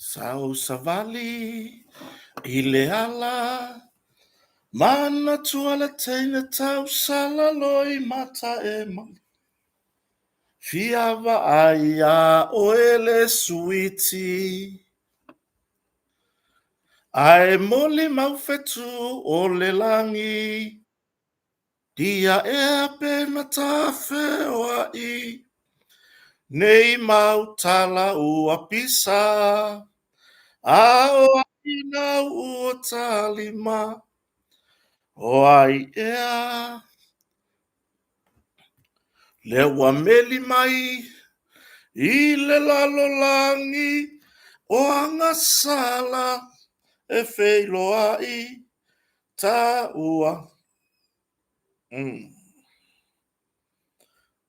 Sa ou savali i le ala Manatua le teine tausala loi mata e mali Fia vaai iā oe le suiti Ae molimau fetu o le lagi Ia ea pe na ta feoai Nei mau tala ua pisa A o ai nau ua talima O ai ea Lea ua meli mai i le lalolagi O agasala e feiloai taua.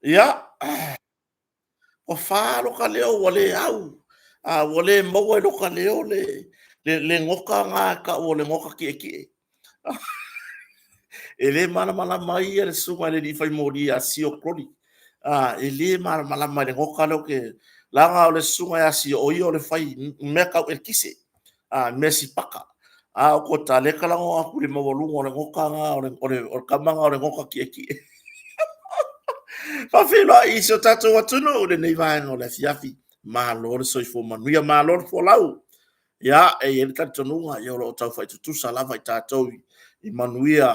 Ia, ua fa lo ta leo ua le au, a ua le maua i lo ta leo le goka lena e tau o le goka tietie. E le malamalama ai le susuga i le alii fai moli ia Sio Crowley. E le malamalama i le goka lea ou te... leaga o le susuga ia Sio, o ia o le fai mea tau eletise, mea sipaka. A o Kota, lea e talanoa atu i le maualuga o le goka lena, o le tama lena o le goka tietie. Faafeiloai i si o tatou atunuu i lenei vaega o le afiafi. Malo le soifua manuia, malo le folau. Ia, e i ai le talitonuga, ia o lo o taufai tutusa lava i tatou i manuia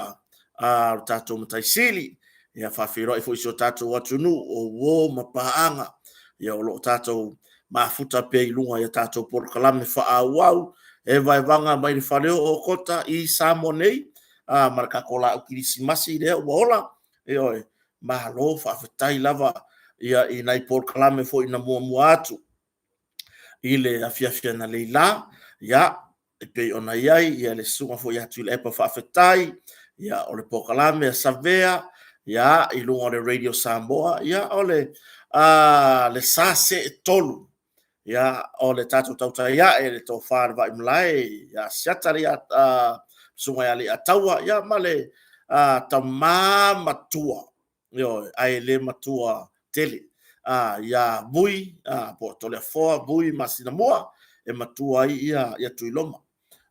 a lo tatou Matai Sili. Ia faafeiloai foi i si o tatou atunuu o uo ma paaga, ia o lo o tatou mafuta pea i luga i a tatou polokalame faaauau e vaevaga mai le faleoo o Kota i Samoa nei, ma le tatou laau kerisimasi lea ua ola. Ioe, malo faafetai lava ia i nai polokalame foi na muamua atu i le afiafi analeila, ia, e pei ona i ai ia le susuga foi ia Tuilaepa Faafetai, ia o le polokalame a Savea, ia, i luga o le Radio Samoa, ia o le sa seetolu, ia, o le tatou tautai ae, le tofa i le Vaimalae ia Asiata susuga ia Leiataua, ia ma le tama matua, ioe, ae le matua tele, ia Vui po o Toleafoa Vui Masinamua, e matua ai ia Tuiloma.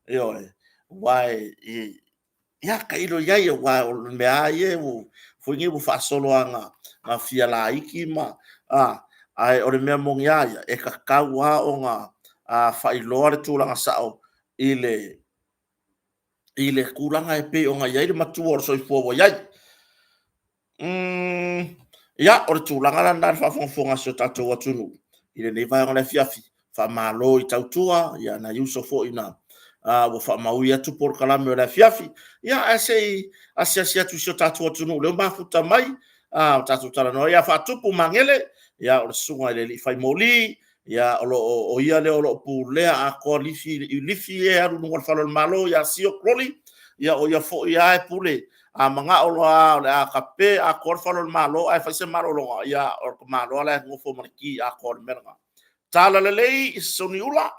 Ioe, aua e, ia tailo i ai, aua o le mea lava ia foi nei ua faasolo lava ina fia laiti ma, ae o le mea moni lava ia, e tatau lava ona faailoa le tulaga sao i le tulaga e pei ona i ai le matua o le soifua ua i ai. Ia, o le tulaga la lena i le faafogafoga a si o tatou atunuu i lenei vaega o le afiafi. Faamalo i tautua, ia nai uso foi na ua faamaui atu polokalame o le afiafi. Ia, ae se i asiasi atu i si o tatou atunuu o lea ua mafuta mai, o tatou talanoa. Ia Faatupu Magele, ia o le susuga i le alii fai moli, ia o lo o ia lea o lo o pulea atoa lifi, lifi ia e alu i luga o le fale o le Malo ia Sio Crowley, ia o ia foi lava e pule. A manao loa o le a tape atoa le fale o le Malo ae fai se malologa, ia o le tamaloa la e nofo ma le ki atoa o le mea lena. Talalelei i Suniula,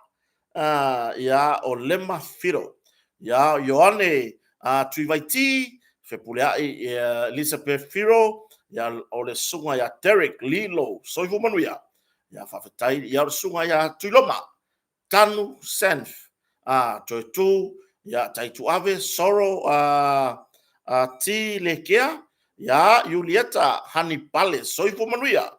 ia o Lema Filo, ia Ioane Tuivaiti, Fepuleai Elizabeth Firo, ia o le susuga ia Derek Lilo, soifua manuia. Ia faafetai, ia o le susuga ia Tuiloma, Tanu Senf, Toetu, ia Taituave, Soro, T Lekea, ia Iulieta Hanipale, soifua manuia.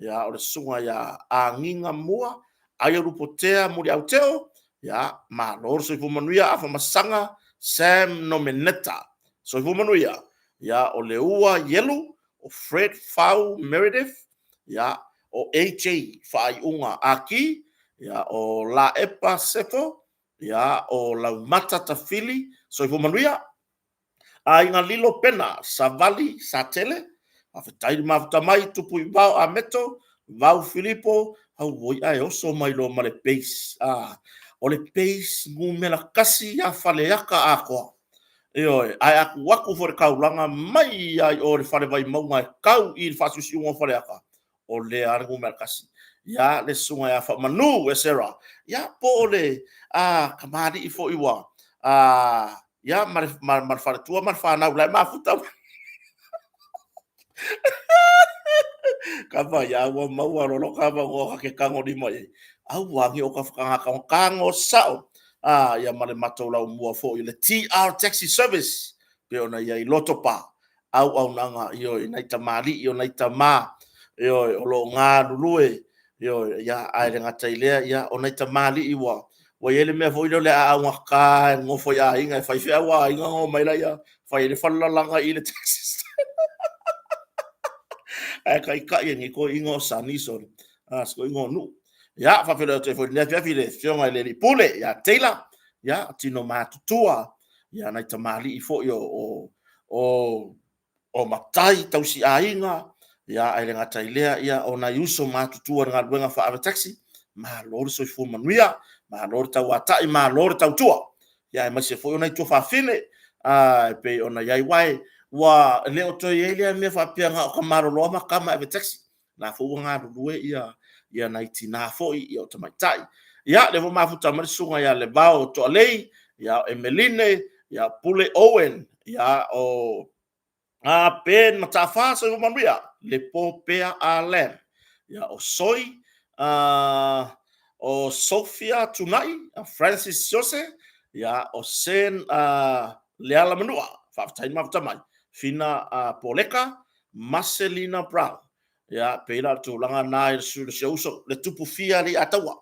Ia o le susuga ia Agiga Mua, Aialupotea Muliauteo, ia malo le soifua manuia, Afamasaga Sam Nomeneta, soifua manuia. Ia o Leua Ielu, o Fred Fau Meredith, ia, o AJ Faaiuga Aki, ia, o Laepa Sefo, ia, o Laumata Tafili, soifua manuia. Aiga Lilo Pena, Savali Satele, faafetai le mafuta mai, Tupuivao Ameto, Vau Filipo, auoi ae oso mai loa ma le base. O le base numera 1 ia Faleata atoa. Ioe, ae a tuu atu foi le taulaga mai lava i o i le fale Vaimauga e tau i le faasiusiuga o Faleata, o lea lava le numera 1. Ia, le susuga ia Faamanu Esera, ia po o le tamalii foi ua, ia ma le faletua ma le fanau la e mafuta mai. Kapa ia ua maua lolo kapa ua ka ke kango lima i. Au wangi o ka whakanga kango sao. Ah, ia ma le matou lau mua foi le TR Taxi Service pe ona ia i Lotopa. Auaunaga, ioe, i nai tamalii o nai tama, ioe, o lo o galulue, ioe, ia, ae le gata i lea, ia, o nai tamalii ua ua i ai le mea foi lea o le a augata e nonofo i aiga e fai feau a aiga ona omai lea fai ai le falelalaga i le taxi stand. Ae taitai e nei toeaiina o Sani sole, a, si toeaina o Nuu. Ia, faafeiloai atu ai foi i lenei afiafi i le Afioga i le Alii Pule ia Taylor, ia, tino matutua, ia nai tamalii foi o matai tausi aiga, ia ae le gata i lea, ia o nai uso matutua i le galuega faa-ave taxi, malo le soifua manuia, malo le tauatai, malo le tautua, ia aemaise foi o nai tuafafine e pei ona i ai. Aua ua le o toe i ai lea mea faapea na o tama loloa ma tama e ave taxi, o la foi ua galulue ia nai tina foi, o tamaitai. Ia, o lea foi ua mafuta mai le susuga ia Levao Toalei, o Emeline, Pule Owen, o Ben Mataafa soifua manuia, Lepo Pea Ah Lam, o Soi, o Sofia Tunai, Francis Siose, o Sen Leala Manua, faafetai le mafuta mai, Fina Poleka, Maselina Brown. Ia, pei la o le tulaga lena i si ou uso, le tupu fia Leiataua.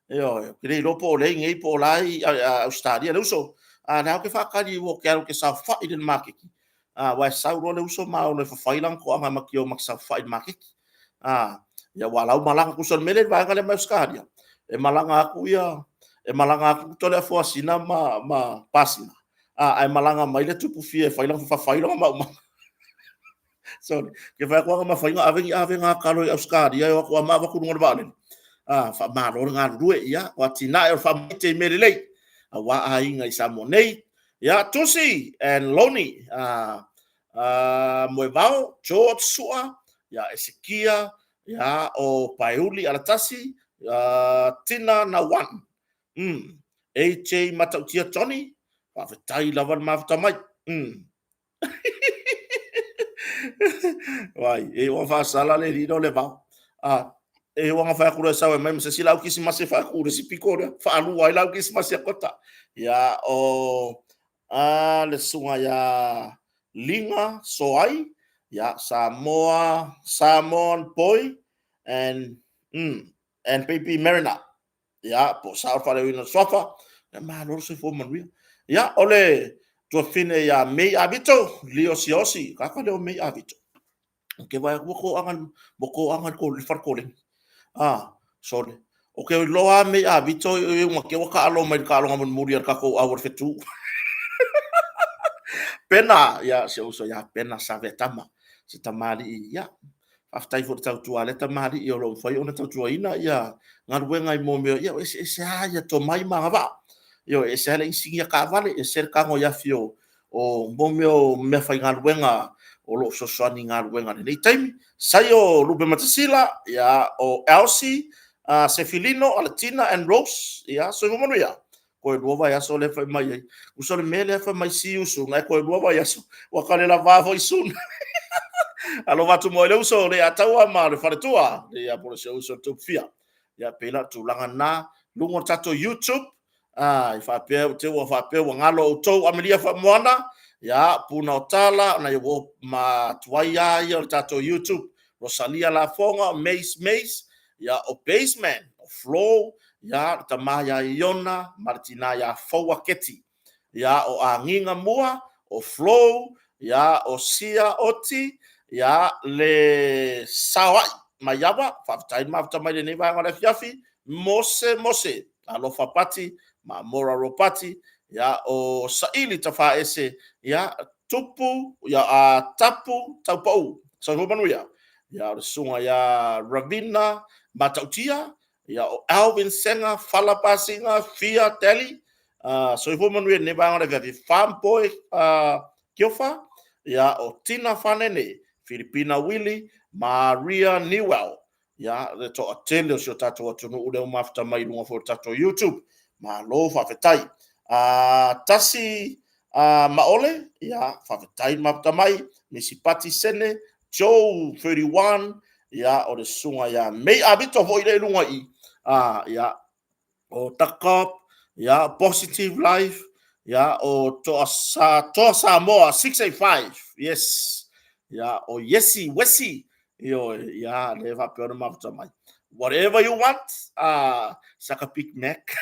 Ioe, ou te le iloa po o lea e i inei po o la e i Ausetalia le uso, a o lea lava ou te faatali aua ou te alu ou te saofai i le maketi, aua e sau loa le uso ma ono e fafai lana toaga ma te o ma te saofai i le maketi. Ia aua o la e ua malaga. Tusa o le mea lea i le vaega lea mai Ausetalia, e malaga atu Toleafoa Sina ma Pasina, ae malaga mai le tupu fia e fafai lona maumauga. Sorry, ke fai atu ana mafai ona ave ni avega talo i Ausetalia e o atu lava ma avatu i luga o le vaalele. Faamalo le galulue. Ia, o atinae o le faamaite i mea lelei aua aiga i Samoa nei. Ia, Tusi and Loni Moevao, George Sua, ia Esekia, o Paeuli Alatasi, Tina Nauan, AJ Matautia Johnny, faafetai lava le mafuta mai. Vai, e ua faasala le lilo le vao. Ah, e ua na fai atu loa e sau e mai ma se isi laau kerisimasi e faatu i le isi pito lea, faalua ai laau kerisimasi a Kota. Ia, o a le susuga ia Liga Soai, ia Samoa, Samoan Boy and and Baby Mariner. Ia, po o sao le faaleoina o le suafa, ia malo le soifua manuia. Ia, o le tuafafine ia May Avito, Leo Siaosi, kaka leo May Avito. O ke vaai atu ua toaga, ua toaga le fale koleni. Ah, sorry. O ke iloa May Avito i una ke ua taalo mai le taaloga mulimuli a le tatou au o le fetu. Pena, ia, si ou uso ia Pena Savetama, se tamalii, ia, Faafetai foi i le tautua a lea tamalii o lo o mafai ona tautuaina ia galuega i mea ia eseese lava ia tomai ma agavaa. Ioe, e ese lava le inisinia taavale, ese le tago i afi o mea o meafaigaluega o lo o fesoasoani i galuega i lenei taimi. Saio Lupematasila, ia, o Elsie Sefilino Alatina and Rose, ia, soifua manuia. Toe 2 vaiaso lea fai mai ai. Uso le mea lea fai mai see you soon, ae toe 2 vaiaso, ua kale lava foi soon. Alofa atu mo le uso le Ataua ma le faletua, le ia po o se uso tupufia. Ia pei la o le tulaga lena, luga o le tatou YouTube, i faapea, te ua faapea ua galo outou Amelia Faamoana, ia, Puna o Tala, nai uo ma tuai lava ia o le tatou YouTube, Rosalia Lafoga, Mace Mace, ia, o Baseman, o Flo, ia, le tama ia Iona ma le tina ia Foua Keti, ia, o Agiga Mua, o Flo, ia, o Sia Oti, ia, le Saoai Maiava, faafetai le mafuta mai lenei vaega o le afiafi, Mose Mose, Alofa Pati ma Amora Ropati, ia, o Saili Tafaese, ia, Tupu, ia, a Tapu Taupou, soifua manuia. Ia, o le susuga ia Ravina Matautia, ia, o Alvin Sega, Fala Pasiga, Fia Tally, soifua manuia i lenei vaega o le afiafi, Farm Boy Kiofa, ia, o Tina Fanene, Filipina Willie, Maria Newell, ia, le toatele o si o tatou atunuu lea ua mafuta mai i luga foi o le tatou YouTube. Malo faafetai. Tasi Maole, ia, faafetai le mafuta mai. Misi Pati Sene, Joe 31, Ia, o le susuga ia May Avito foi lea i luga i i. Ia, o Takop, ia, Positive Life, ia, o Toa, Sa, Toa Samoa 685, yes, ia, o Iesi Wesi, ioe, ia, le faapea ona mafuta mai. Whatever you want, saka Big Mac.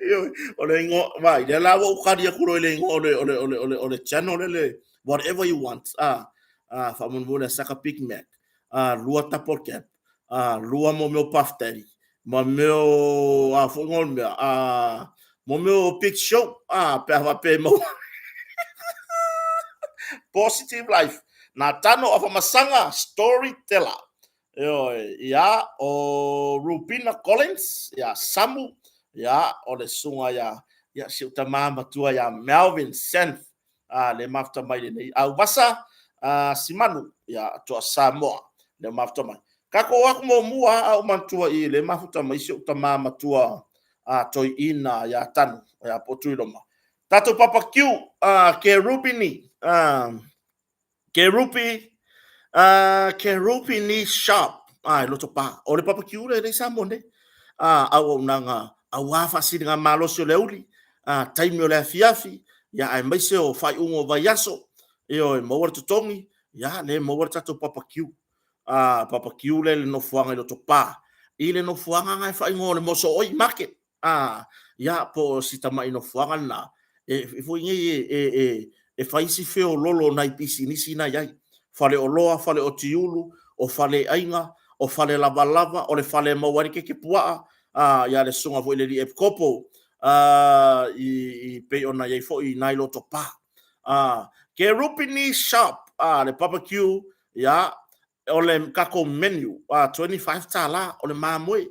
Ioe, o le ingoa, vai, lea la ua ou kali atu loa i le ingoa o le, o le, o le, o le, o le channel le, le, whatever you want, faamolemole saka Big Mac, lua double cab, lua mo mea o Puff Daddy, ma mea o, a foi ngol mea, mo mea o Big Show, pe a faapea e maua. Positive Life, nā Tano Afamasaga, Storyteller. Ioe, ia, o Rubina Collins, ia, Samu, ia, o le susuga ia, ia, si ou tama matua ia Melvin Senf, a le mafuta mai lenei Auvasa a Simanu ia toa Samoa le mafuta mai. Kako aku muamua a ou manatua i le mafuta mai si ou tama matua a toeaina ia Tanu ia po Tuiloma. Tatou papakiu a ke Rubini a ke Rupi a ke Rupini shop a i Lotopa. O le papakiu le nei Samoa nei. A auaunaga aua faasiliga malosi o le auli a taimi o le afiafi, ia aemaise o faaiuga o vaiaso, ioe, maua le totogi, ia le maua le tatou papakiu. A papakiu le le nofoaga i Lotopa, i le nofoaga na e faaigoa o le Mosooi Market. A ia po o si tamai nofoaga lena, e foi nei e fai si feololo o nai pisinisi na i ai. Faleoloa, faleotiulu, o faleaiga, o falelavalava, o le fale e maua ai le keke puaa, ia le susuga foi i le alii Epikopo, i pei ona i ai foi i nai Lotopa. Ke Rupini Shop, le barbecue, ia, o le tatou menu, $25 o le mamoe,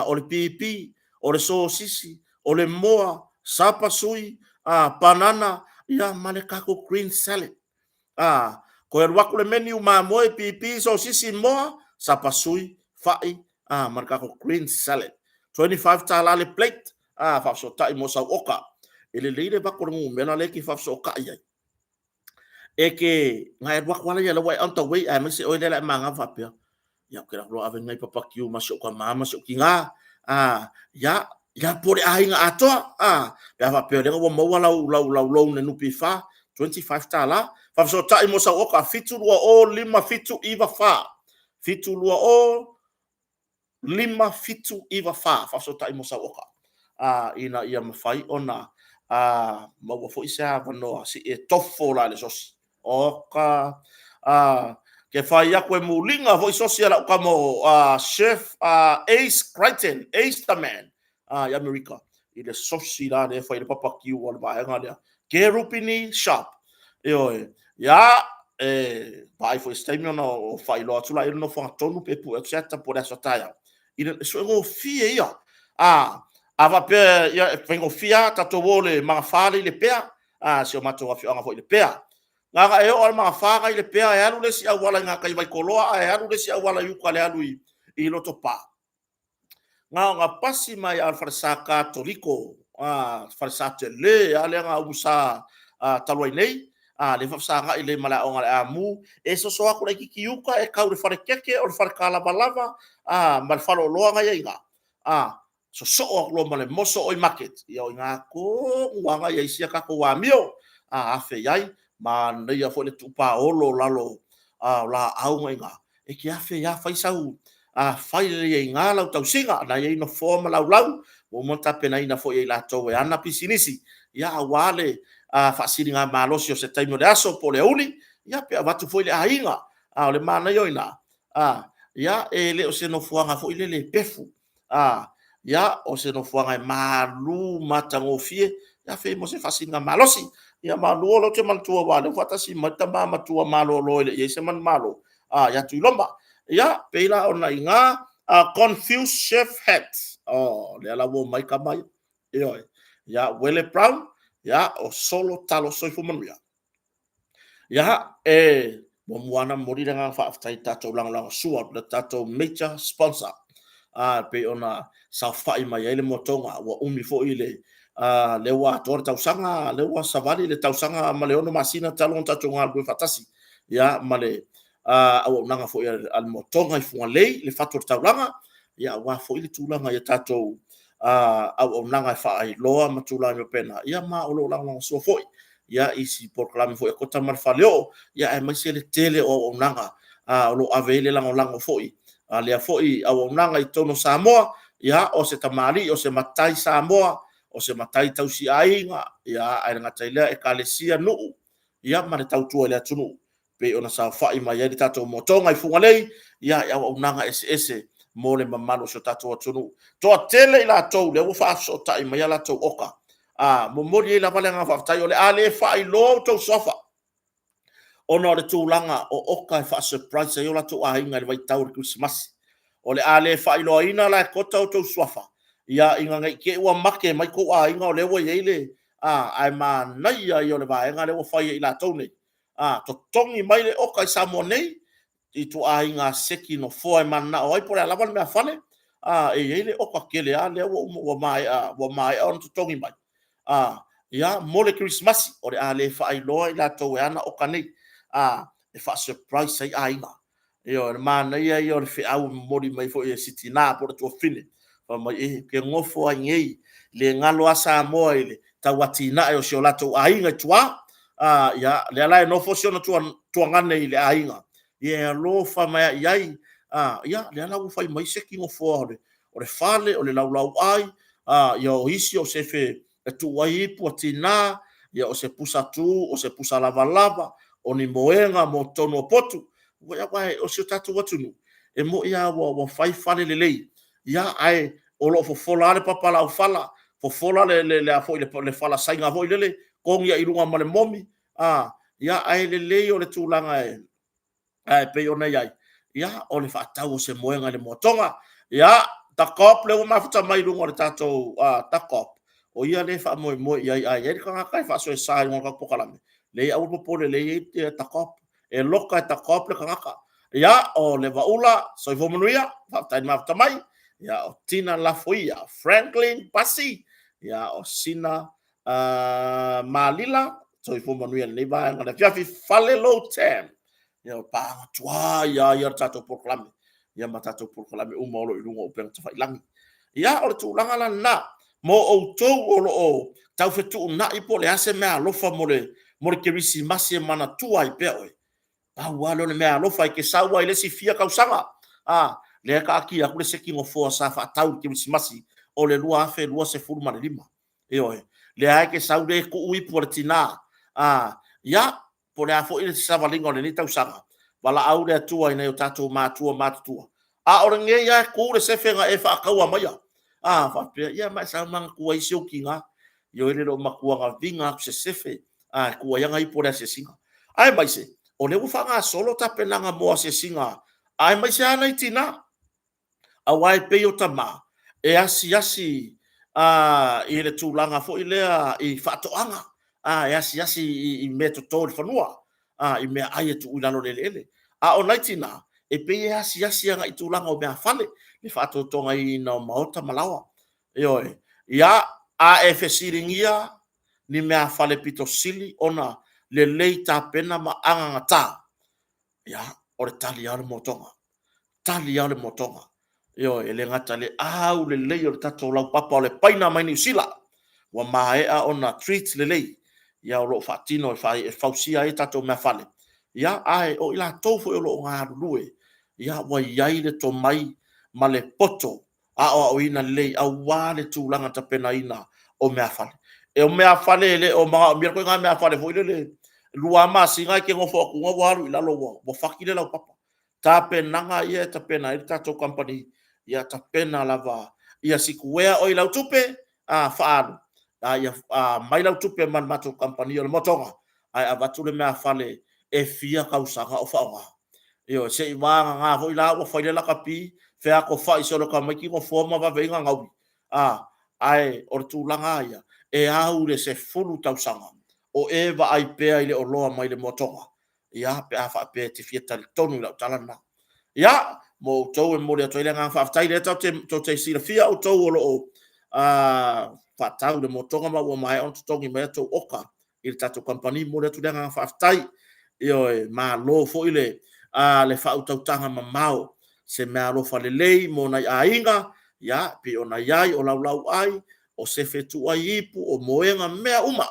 o le pipi, o le sosisi, o le moa, sapasui, banana, ia, ma le tatou green salad. Toe alu atu le menu, mamoe, pipi, sosisi, moa, sapasui, fai, ma le tatou green salad. $25 le plate, faafesootai mo sau oka. E lelei le avatu o le numera lea e te faafesootai ai. E te, na e alu atu lava ia la ua e on the way, aemaise oe lea o le a e manava faapea, ia ou te alu atu loa ave nai papakiu ma si ou tama ma si ou tina, ia, ia po o le aiga atoa, pe a faapea o lea ua maua lau, lau, lau loan e NPF, $25. Faafesootai mo sau oka, 720 5794, 720 5794, faafesootai mo sau oka, ina ia mafai ona maua foi se avanoa se i e tofo la i le sosi. Oka, ke fai aku e muliga foi sosi a lau tama o Chef Ace Crichton, Ace the man, i Amerika, i le sosi la lea e fai i le papakiu a le vaega lea. Ke Rupini Shop. Ioe, ia, e vaai foi i se taimi ona o faailoa atu lea i le nofoaga tonu pe pue atu se ata po o le aso a taeao. I le suegofie ia. A faapea, ia, e faigofie lava tatou o le magafa lea i Lepea, si o matou afioaga foi i Lepea. Na ona e oo lava i le magafa i Lepea, e alu le isi auala i gatai i Vaitoloa, ae alu le isi auala i uta i le alu i Lotopa. Na ona pasi mai lava o le falesa Katoliko, falesa tele lava lea na umusa talu ai nei, lea e faafesagai lelei ma le aoga a le Amu, e soso atu laitiiti i uta e tau i le falekeke o le falekalavalava ma le faleoloa na i ai i ina, sosoo atu loa ma le Mosooi Market, ia o i ina tonu lava na i ai sia tatou amio, afe i ai, manaia foi le tuupaolo o lalo o laau na i ina, e te afe ai lava fai sau, fai lelei ai i ina lau tausiga, o lena e i ai nofoa ma laulau ua uma ona tapenaina foi e i latou e ana pisinisi, ia aua le faasiligamalosi o se taimi o le aso po o le aoauli, ia pe avatu foi le aiga. A o le manaia o i ina, ia e le o se nofoaga foi lele e pefu, ia, o se nofoaga e malu ma matagofie, ia fe mo se faasiligamalosi. Ia malu o lea ou te manatua aua o lea ua faatasi mai le tama matua malolo e le i i ai se manumalo ia Tuiloma. Ia, pei la ona i ina, Confused Chef Hat. Oh, lea la ua omai tama ia. Ioe. Ia, Wele Brown, ia, o Solo Talo Soifua Manuia. Ia, e muamua lava ona momoli le agaga faafetai i le tatou lagolagosua atu i le tatou major sponsor, e pei ona saofai mai ai le motoga. Ua umi foi le, lea ua atoa le tausaga, lea ua savali le tausaga ma le 6 masina talu ona tatou galulue faatasi, ia, ma le auaunaga foi a le Motoga i Fugalei, le fatu o le taulaga, ia aua foi le tulaga i a tatou auaunaga e faailoa ma tulaga faapena, ia ma o lo o lagolagosua foi ia isi polokalame foi a Kota ma le Faleoo, ia aemaise le tele o auaunaga o lo o ave ai le lagolago foi a lea foi auaunaga i totonu o Samoa. Ia o se tamalii, o se matai Samoa, o se matai tausiaiga, ia ae le gata i lea ekalesia, nuu, ia ma le tautua i le atunuu pei ona saofai mai ai le tatou motoga i Fugalei, ia i auaunaga eseese mo le mamalu o si o tatou atunuu. Toatele i latou lea ua faafesootai mai a latou oka, momoli ai lava le agaga faafetai. O le a le faailoa outou suafa ona o le tulaga o oka e faa-surprise ai o latou aiga i le vaitau o le Kerisimasi. O le a le faailoaina la e Kota outou suafa, ia ina ne i te i ua make mai tou aiga o lea ua i ai le… ae manaia ia o le vaega lea ua fai e i latou nei, totogi mai le oka i Samoa nei i ituaiga seki nofoa e mananao ai po o le a lava le meafale, e i ai le oka tele lava lea ua uma ua maea ona totogi mai mo le Kerisimasi. O le a le faailoa i latou e ana oka nei, e faa-surprise ai aiga. Ioe. O le manaia ia o le feau e momoli mai foi e si tina po o le tuafafine, fai mai, ou te nofo lava i inei, le galo lava Samoa i le tauatiae o si o latou aiga i tua. Ia, lea la e nofo si ona tuagane i le aiga, e alofa mai lava i ai. Ia, lea la ua fai mai seki nofoa o le fale, o le laulauai, o isi o sefe e tuu ai ipu a tina, o se pusa tu, o se pusa lavalava, o ni moega mo totonu o potu. Aua o si o tatou atunuu, e moni lava ua fai fale lelei, ae o lo o fofola lava le papa laufala, fofola le fala Saina foi lele, togi ai i luga ma le momi, ae lelei o le tulaga e pei ona i ai, o le faatau o se moega i le moatoga. Ia, Takop, lea ua mafuta mai i luga o le tatou Takop, o ia lea e faamoemoe i ai a i ai le tagata e faasoesa i luga o le tatou polokalame, leai aua le popole o lea e i ai Takop, e loka e Takop le tagata. Ia, o Levaula, soifua manuia, faafetai le mafuta mai. Ia, o Tina Lafoia, Franklin Pasi, o Sina Malila, soifua manuia i lenei vaega o le afiafi. Fale Lotem, ia o paaga tuai lava ia o le tatou polokalame, ia ma tatou polokalame uma o lo o i luga o upega tafailagi. Ia, o le tulaga la lena mo outou o lo o tau fetuunai po o le a se meaalofa mo le Kerisimasi e manatua ai pea oe, pau lava lea o le meaalofa, e te sau lava i le isi fia tausaga, lea e taatia atu le seki nofoa sa faatau i le Kerisimasi o le 2025. Ioe. Lea lava e te sau lea e tuu ipu a le tina. Ia, po o le a foi le savaliga o lenei tausaga, valaau le Atua i nai o tatou matua matutua, a o lenei lava e tu le sefe na e faataua maia, a faapea, ia ma e sau ma tu ai si ou tina. Ioe, e le o matua na viga atu i se sefe e tuu ai ana ipu o le asiasiga. Aemaise o lea ua faagasolo tapenaga mo asiasiga, aemaise lava nai tina, aua e pei o tama e asiasi i le tulaga foi lea i faatoaga, e asiasi i meatoto i le fanua, i meaai e tuu i lalo o le eleele. A o nai tina, e pei e asiasi agai i tulaga o meafale, le faatotogaina o maota ma laoa. Ioe. Ia, a e fesiligia ni meafale pito sili ona lelei tapena ma anagata, ia, o le tali lava o le motoga, tali lava o le motoga. Ioe, e le gata i le aulelei o le tatou laupapa o le paina mai Niu Sila, ua maea ona treat lelei, ia o lo o faatino e fausia ai tatou meafale, ae o i latou foi o lo o galulue, ua i ai le tomai ma le poto aoaoina lelei aua le tulaga tapenaina o meafale. O meafale e le o manaomia le ituaiga meafale foi lele, 2 lava masina e te nofo atu ua alu i lalo ua fati le laupapa. Tapenaga ia e tapena ai le tatou kamupani, ia tapena lava ia sikuea oe i lau tupe faaalu, a ia aumai lau tupe ma le matou kamupani o le Motoga, ae avatu le meafale e fia tausaga o faaaoga. Ioe, se i vagana foi la ua fai le lakapi, featofai solo e tamaiti nofoa ma vave ai ona gaui, ae o le tulaga lava ia, e au i le 10 tausaga o e vaai pea i le oloa mai le motoga, ia, pe a faapea e te fia talitonu i lau tala lena. Ia, mo outou e momoli atu ai le agaga faafetai, o lea tou te silafia outou o lo o faatau i le motoga ma ua maea ona totogi mai a outou oka i le tatou kamupani. E momoli atu le agaga faafetai. Ioe, malo foi le le faautautaga mamao, se meaalofa lelei mo nai aiga, ia, pei ona i ai o laulauai, o sefe tuu ai ipu, o moega, mea uma,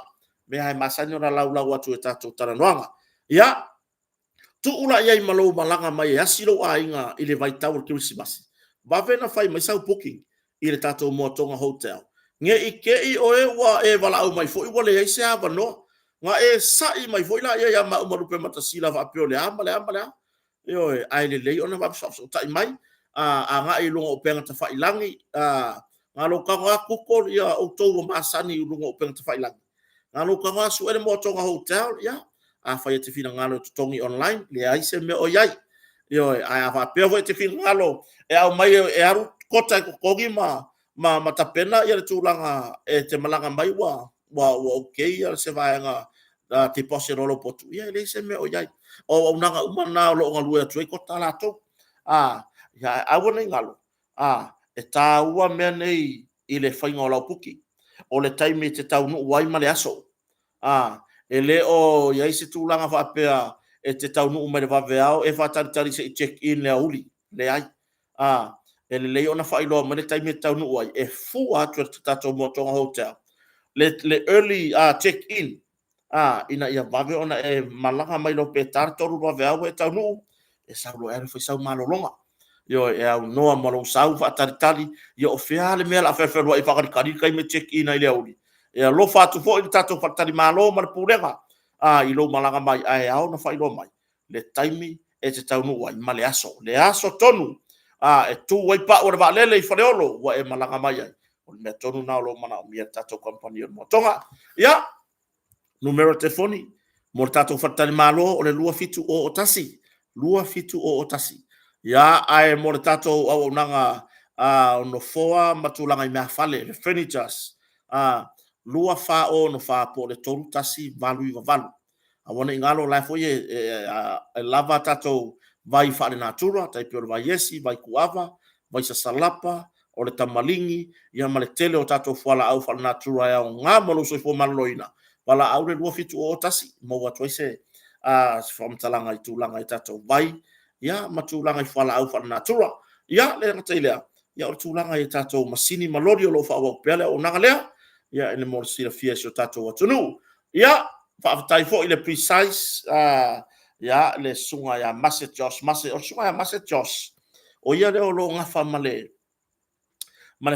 mea e masani ona laulau atu i tatou talanoaga. Ia, tuu la i ai ma lou malaga mai e asi lou aiga i le vaitau o le Kerisimasi, vave ona fai mai sau booking i le tatou Moatoga Hotel, ne i te i oe ua e valaau mai foi ua leai se avanoa, ona e sai mai foi lea ia maua ma Lupematasila faapea o le a ma le a ma le a. Ioe, ae lelei ona vave faafesootai mai, agai i luga o upega tafailagi, na o lou tago lava google outou ua masani i luga o upega tafailagi, na o lou tago lava sue le Moatoga Hotel, ia, afai e te finagalo e totogi online, leai se mea o i ai. Ioe, ae a faapea foi e te finagalo e aumai e alu Kota e totogi ma tapena le tulaga e te malaga mai ua okay se vaega deposit o lou potu, ia e leai se mea o i ai. O auaunaga uma na o lo o galue atu ai Kota latou. Ae aua ne i galo, e taua mea nei i le faiga o lau booking, o le taimi e te taunuu ai ma le aso. E le o i ai se tulaga faapea e te taunuu mai i le vaveao e faatalitali se i check in i le aoauli, leai. E lelei ona faailoa mai le taimi e te taunuu ai, e fua atu e le tatou Moatoga Hotel le early check in ina ia vave ona e malaga mai loa pe ta le 3 i le vaveao ua e taunuu, e sau loa e alu e fai sau malologa. Ioe, e aunoa ma lou sau faatalitali, ia o fea lava le mea o le a feofeoai ai faatalitali i le taimi e check in ai i le aoauli. E alofa atu foi le tatou faletalimalo ma le pulega i lou malaga mai, ae ao ona faailoa mai le taimi e te taunuu ai ma le aso. Le aso tonu e tu ai pau o le vaalele i Faleolo ua e malaga mai ai, o le mea tonu lena o lo o manaomia e le tatou kamupani o le Moatoga. Ia, numera o telefoni mo le tatou faletalimalo o le 2701 2701. Ia, ae mo le tatou auaunaga o nofoa ma tulaga i meafale, le furnitures, 2464 po o le 3188. Aua ne i galo o la e foi e lava a tatou vai faalenatura, tai pei o le vai esi, vai kuava, vai sasalapa, o le tamaligi, ia ma le tele o tatou fualaau faalenatura e aoga mo lou soifua maloloina. Valaau i le 2701 e maua atu ai se faamatalaga i tulaga i tatou vai ma tulaga i fualaau faalenatura. Ia, le gata i lea, o le tulaga i tatou masini ma loli o lo o faaauau pea le auaunaga lea, ia mo le silafia e si o tatou atunuu. Ia, faafetai foi i le Precise, le susuga ia Mase Josh Mase. O le susuga ia Mase Josh, o ia lea o lo o nafa ma le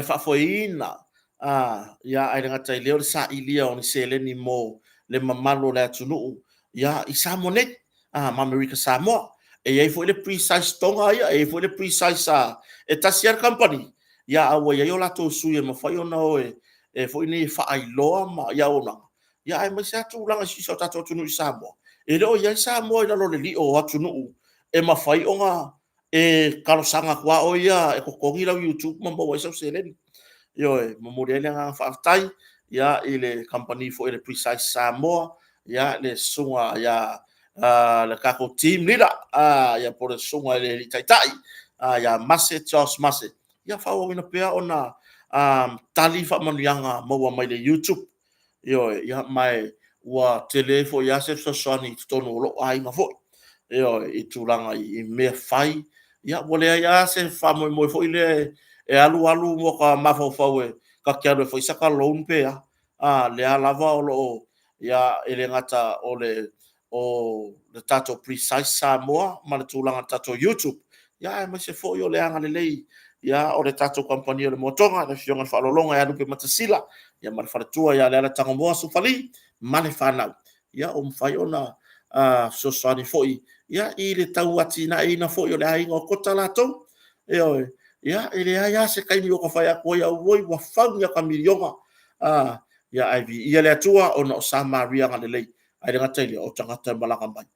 faafoeina, ae le gata i lea o le sailia o ni seleni mo le mamalu o le atunuu i Samoa nei ma Amerika Samoa. E i ai foi le Precise Tonga ia, e i ai foi le Precise a... e tasi lava le kamupani, ae ua i ai o latou sui e mafai ona o e faailoa ia auaunaga, aemaise lava tulaga i si o tatou atunuu i Samoa. E le o i ai Samoa i lalo o le lio o atunuu e mafai ona e talosaga atu lava oe ia e totogi lau YouTube ma maua ai sau seleni. Ioe, e momoli ai le agaga faafetai i le kamupani foi a le Precise Samoa, le susuga ia le tatou team leader po o le susuga i le alii taitai ia Mase Charles Mase. Ia faaauauina pea ona tali faamanuiaga maua mai le YouTube. Ioe, ia ma ua tele foi lava se fesoasoani i totonu o lou aiga foi, ioe, i tulaga i mea fai. Ia ua leai lava se faamoemoe foi lea e alu alu ua mafaufau ta te alu e fai sata loan pe a, a o lea lava o lo o, e le gata o le tatou Precise Samoa ma le tulaga i le tatou YouTube, aemaise foi o le agalelei o le tatou kamupani o le Moatoga, le Afioga i le Faaaloaloga ia Lupematasila ma le faletua ia Leala Tagomoa Sofali ma le fanau, ua mafai ona fesoasoani foi i le tauatiaeina foi o le aiga o Kota latou. Ioe. Ia, e leai lava se taimi o ta fai atu ai, auoi ua fau ni ata miliona, ae viia le Atua ona o Samaria agalelei, ae le gata i lea, o tagata e malaga mai.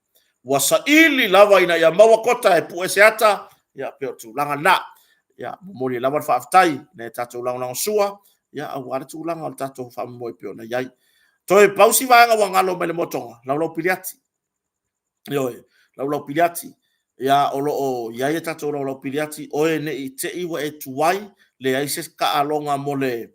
Ua saili lava ina ia maua Kota e pue se ata, ia pei o le tulaga lena. Ia, momoli ai lava le faafetai i le tatou lagolagosua aua le tulaga o le tatou faamoemoe e pei ona i ai. Toe pau si vaega ua galo mai le Moatoga, laulau piliati. Ioe, laulau piliati. Ia, o lo o i ai a tatou laulau piliati, oe ne i te i ua e tuai, leai se taaloga mo le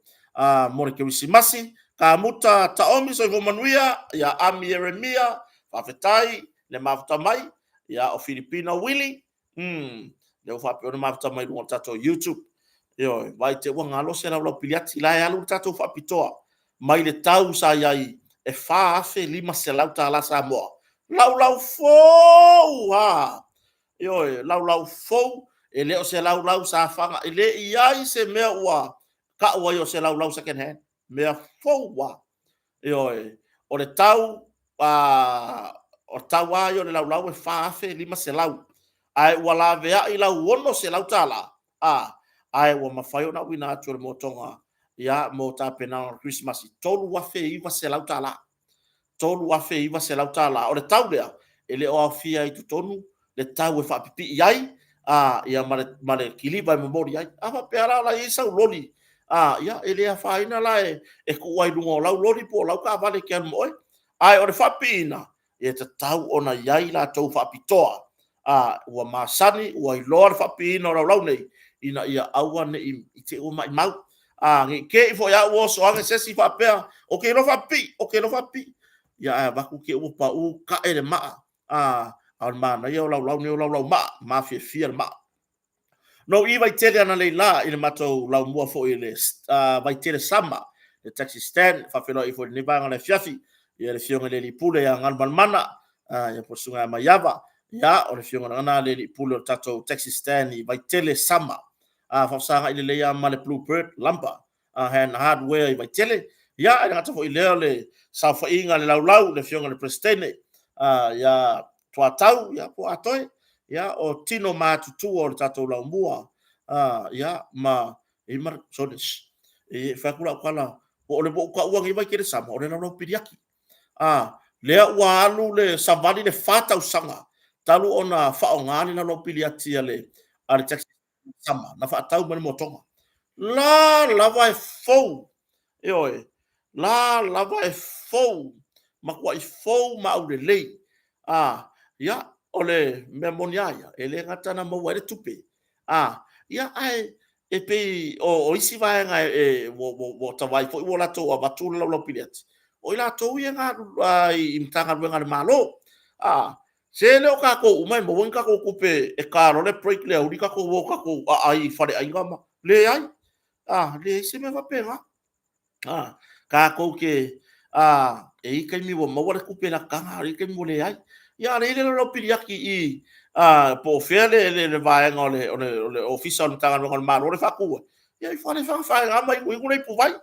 Kerisimasi. Kamuta Taomi, soifua manuia. Ia Ami Ieremia, faafetai le mafuta mai. Ia, o Filipina Willy, lea ua faapea ona mafuta mai luga o le tatou YouTube. Ioe, vai te ua galo se laulau piliati, la e alu le tatou faapitoa mai le tau sa i ai e $4,500 Samoa. Laulau fou lava! Ioe, laulau fou, e le o se laulau sa faga, e le i ai se mea ua tau ai o se laulau second hand, mea fou lava. Ioe, o le tau, o le tau lava ia o le laulau e $4,500, ae ua laveai lau $600, a, ae ua mafai ona auina atu e le motoga, ia, mo tapenaga o le Kerisimasi, $3,900. $3,900. O le tau lea, e le o aofia ai i totonu le tau e faapipii ai, a, ia ma le, ma le kiliva e momoli ai. A faapea la o la e i ai sau loli, a, ia, e le afaina la e tuu ai i luga o lau loli po o lau taavale e te alu ma oe. Ae o le faapipiina, e tatau ona i ai latou faapitoa, a, ua masani, ua iloa le faapipiina o laulau nei, ina ia aua ne i te i ua maumau. A, ne i te i foi lava ua oso ane se isi faapea, ou te iloa faapipii, ou te iloa faapipii. Ia ae avatu te i ua pau, tae le maa, a, a o le manaia o laulau nei o laulau maa, mafiafia le maa. Na ou i Vaitele analeila i le matou laumua foi i le Vaitele Sama, le taxi stand, faafeiloai foi i lenei vaega o le afiafi, ia le afioga i le alii pule ia Galumalemana, ia po o le susuga ia Maiava, ia o le afioga lena a le alii pule o le tatou taxi stand i Vaitele Sama. Faafesagai lelei lava ma le Blue Bird Lumber and Hardware i Vaitele. Ia, e le gata foi i lea o le saofaiga a le laulau, le afioga i le Peresetene ia Tuatau, ia po o Atoe, ia o tino matutua o le tatou laumua, ia ma, e ma, sorry, e fai atu lau tala, o le ua ou taua nei Vaitele Sama, o le laulau piliati. Lea ua alu le savali le 4 tausaga talu ona faaaoga le laulau piliati a le taxi sama na faatau mai le motoga. La lava e fou, ioe, la lava e fou, matuai fou ma aulelei. A, ia, o le mea moni lava ia, e le gata na maua ai le tupe, a, ia, ae e pei o isi vaega e, ua ta vaai foi ua latou avatu le laulau piliati, o i latou ia e i Matagaluega a le Malo. A, Se le o tatou uma e maua ni tatou tupe e ta loa le break i le aoauli tatou o tatou aai i faleaiga ma... Leai, a, leai se mea faapena. A, tatou te, a, e i ai taimi ua maua le tupe lata taga, a i ai taimi ua leai. Ia a o lea e i ai le laulau piliati i i, a, po o fea le vaega o le Ofisa o le Matagaluega a le Malo lea e faatu ai, ia ifo lava le faega ma inuinu le ipuvai.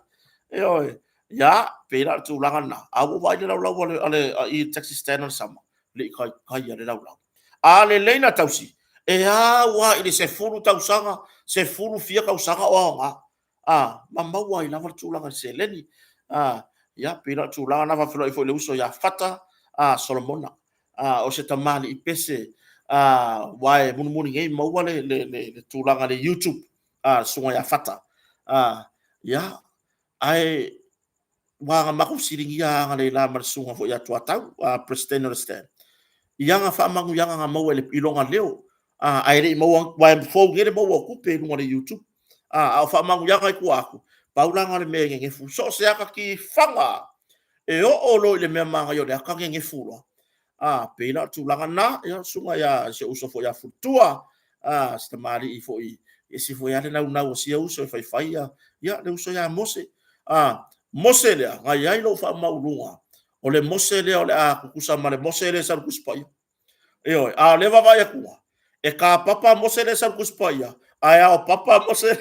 Ioe. Ia, pei la o le tulaga lena, a ua ou vaai i le laulau a le, i le taxi stand o le Sama, le i taitai lava le laulau. A lelei ona tausi, e au lava i le 10 tausaga, 10 fia tausaga o aoga, a, ma maua ai lava le tulaga i le seleni. A, ia, pei la o le tulaga lena, faafeiloai foi i le uso ia Fata a Solomona, a, o se tamalii pese, a, aua e mulimuli nei maua le, le, le, le tulaga i le YouTube, a, le susuga ia Fata. A, ia, ae ua na matou fesiligia analeila ma le susuga foi ia Tuatau, President o le Stand, i ana faamanuiaga na maua i lona leo, ae le i maua, aua e fou nei le maua o tupe i luga o le YouTube. A o faamanuiaga i tua atu, pau la na o le mea e nenefu, so o se ata tifaga e oo loa i le mea manaia o le ata nenefu loa. A, pei la o le tulaga lena, ia, susuga ia, si ou uso foi ia Fulitua, a, si tamalii foi, e ese foi lava le naunau o sia uso e faifai ia, ia, le uso ia Mose. A, Mose lea, na i ai lou faamauuluga, o le Mose lea o le a tutusa ma le Mose lea e sau i le Tusi Paia. Ioe, a o lea e vaavaai atu, e kapapa Mose lea e sau i le Tusi Paia, ae ao papa Mose.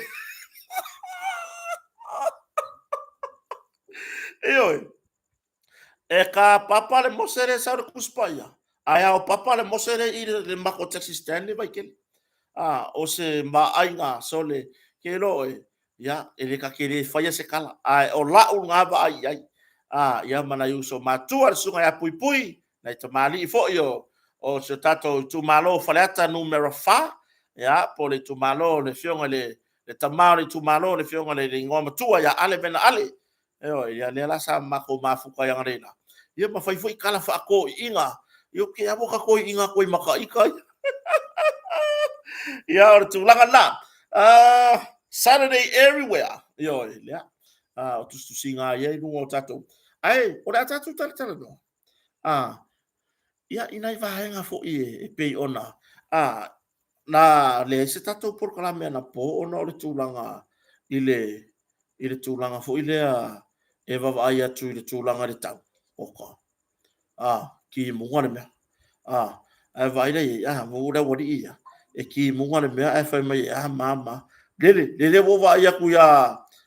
Ioe, E kapapa le Mose lea e sau i le Tusi Paia, ae ao papa le Mose lea i le matou taxi stand i Vaitele. A, o se vaaiga sole, ke iloa oe, ia, e le ta te le faia se tala, ae o lau lena vaai i ai. A, ia ma nai uso matua, le susuga ia Puipui, nai tamalii foi o si o tatou itumalo o Faleata Nu.4, ia, po o le itumalo o le afioga i le tama o le itumalo, le afioga i le Igoamatua ia Ale Mena Ale, Ioe, ia lea la sa matou mafuta ai analeila, ia ma fai foi tala faatoiiga. Ia ou te amo ta toiiga atu ai ma ta ita ia. Ia o le tulaga lena. Saturday everywhere. Ioe, lea. O tusitusiga ia i luga o tatou. Ae, o le a tatou talatalanoa. Ia, i nai vaega foi e pei ona a na leai se tatou polokalame anapo ona o le tulaga i le i le tulaga foi lea e vaavaai atu i le tulaga i le tau. Oka, a, kimuga le mea. A, ae vaai la i ai, a, ua le aualii ia, e kimuga le mea ae fai mai e a ma a ma a. Lele, lele ua ou vaai atu ia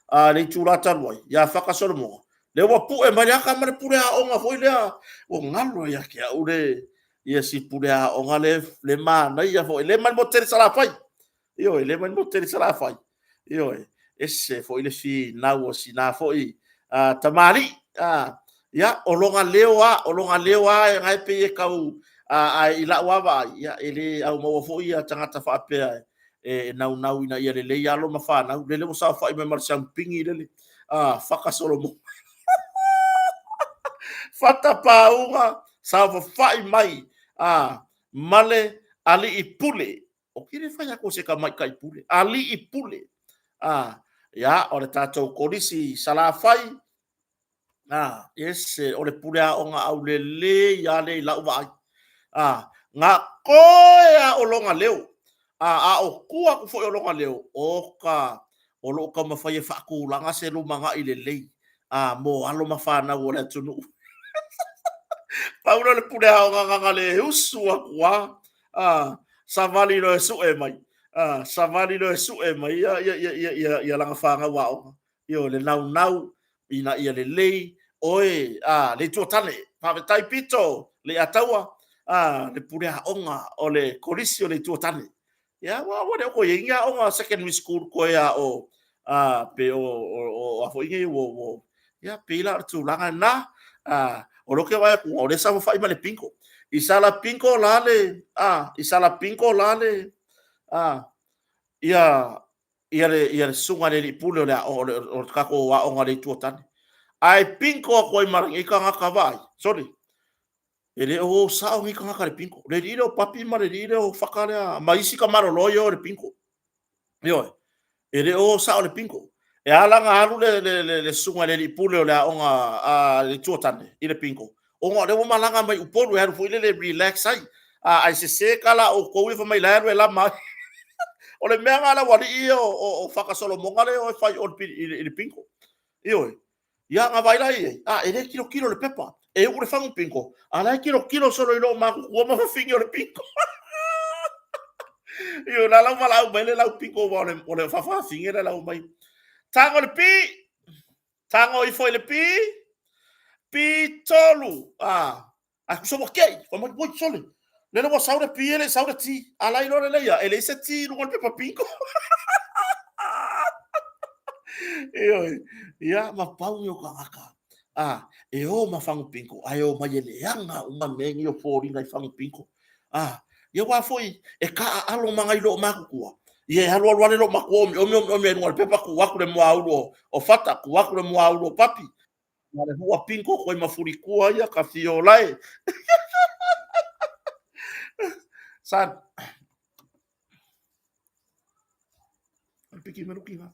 a, le itula talu ai, ia Faka Solomona, lea ua pue mai le ata ma le pule aoga foi lea, ua galo ia te au le, ia si pule aoga le, le manaia foi, le ma le motu tele i Salafai. Ioe, le ma le motu tele i Salafai. Ioe, ese foi le finau o sina foi tamalii. Ia, o lona leo lava, o lona leo lava na e pei e tau, ae i lau lava vaai, ia, e le aumaua foi tagata faapea e naunau ina ia lelei alo ma fanau. Lele ua saofai mai ma le siamupini lele, Faka Solomona. Fata pauga, saofafai mai ma le alii pule. Ou te le fai atu o se tamaitai pule, alii pule. A, ia, o le tatou Kolisi i Salafai, a, ese, o le pule aoga aulelei lava lea i lau vaai. A, na toe lava o lona leo, a, a o tua atu foi o lona leo, oka, o lo o taumafai e faatulaga se lumanai lelei, a, mo alo ma fanau o le atunuu. Pau lea o le pule aoga na ona le usu atu lava, a, savali loa e sue mai, a, savali loa e sue mai ia, ia, ia, ia, ia, ia lana fanau aoga. Ioe, le naunau ina ia lelei oe, a, le itu o tane. Faafetai Pito Leiataua, a, le pule aoga o le Kolisi o le Itu o Tane. Ia, ua, ua le o toe i ai ni aoga secondary school koe a o, a, pe o, o, o, a foi nei, ua, ua, ia, pei la o le tulaga lena, a, o lea ou te vaai atu, o lea e saofafai ma le bingo. I sala bingo la le, a, i sala bingo la le, a, ia, ia le, ia le susuga i le alii pule o le, o le, o le tatou aoga o le Itu o Tane. Ae bingo atu ai ma lenei tagata vaai, sole, e le o o sao nei tagata i le bingo. Le alii lea o Papi ma le alii lea o Faka lea, ma isi tamaloloa ia o i le bingo. Ioe, e le o sao le bingo. E ala ona alu le, le, le, le susuga i le alii pule o le aoga a le Itu o Tane i le bingo, ona o lea ua malaga mai Upolu e alu foi lele e relax ai. A, ae sese tala a outou ia fai mai la e alu e lama ai. O le mea lena a le aualii ia o, o, o Faka Solomona lea e o e fai i o i le bingo. Ioe. Ia, na vaai la i ai, a, e le tilotilo i le pepa. E uu le fagu bingo, a la e tilotilo solo i loo matutua ma fafine o le bingo. Ioe, la lau valaau mai le lau bingo aua o le, o le fafafine le lau mai. Tago le pi, tago ifo i le pi, pi tolu. A, Ae tusa ua kei, fai mai, oi sole, lele ua sau le P e le i sau le T. A la iloa lelei ia, e leai se T i luga o le pepa bingo. Ioe, ia, ma pau ni o tagata. A, e o ma fagu bingo, ae o mai e leaga uma mea nei o foliga i fagu bingo. A, ia aua foi, e taaalo ma nai loomatutua, ia e alualu lava le loomatua omiomi omiomi ai i luga o le pepa, tuu atu le muaulu o Fata, tuu atu le muaulu o Papi, Na le hua pinko koe ma furitua ia ka fio lae. San. Al piki me luki ngā.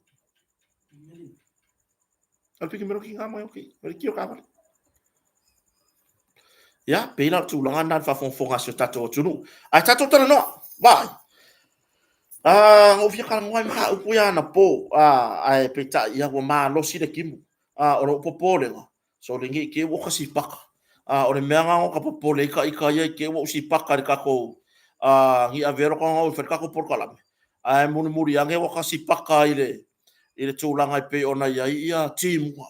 Al piki me luki ngā mai oki. Wale kio ka wale. Ia, pēlā o tūlanga nā le whaafongafonga a si o tātou atunuu. Ai tātou tala noa, vai. Ah, ngau fia karangoa i maha upu ia ana pō. Ah, ai peitai ia ua mālosi le kimu. A, o lou popolega, sole nei i te ua ka sipaka. A, o le mea nga o ka popole i ka ika ia i te ua u sipaka i le kakou a, ni avelo ka ngau i fai le kakou polokalame. Ae mulimuli ane ua ka sipaka i le, i le tulaga e pei ona i ai ia timuga.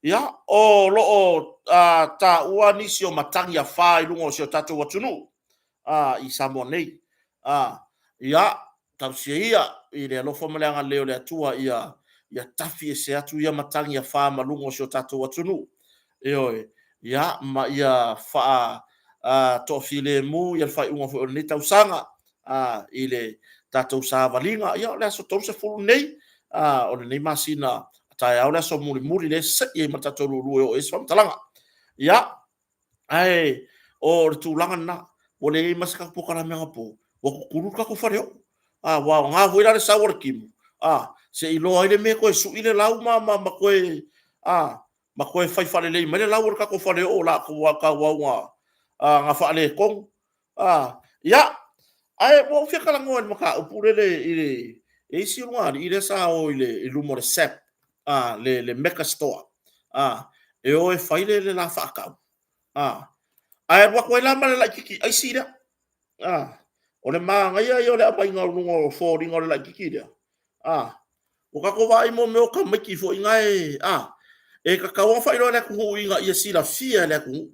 Ia, o loo a, taua nisi o matagi afa i luga o si o tatou atunuu, a, i Samoa nei. A, ia, Tausia ia i le alofa ma le agalelei o le Atua ia ia tafi ese atu ia matagi afa ma luga o si o tatou atunuu. Ioe, ia, ma ia faa toafilemu ia le faaiuga foi o lenei tausaga a, i le tatou savaliga. Ia, o le aso 30 nei a, o lenei masina taeao le aso mulimuli lea e se'i ai ma le tatou luuluu e oo i ai se faamatalaga. Ia, Ae o le tulaga lena, ua leai ma se tatou polokalame anapo, ua tutulu le tatou faleoo. A, ua aoga foi la le sau o le timu, a, se i iloa ai le mea e toe sui le lau ma, ma, ma toe, a, ma toe fai faalelei mai le lau o le tatou faleoo o la tauau na, na faaletonu. Ia, ae ua ou fia talanoa i le mataupu lele i le isi ulugalii lea sa o i luma o le SAP, le Mega Store, e o e fai le la faatau, ae alu atu ai la ma le laitiiti aisi lea. O le manaia ia o le aumaiga i luga o foliga o le laitiiti lea, ua tatou vaai i mea o tamaiti foi na e, e tatau ona faailoa i le atunuu ina ia silafia e le atunuu.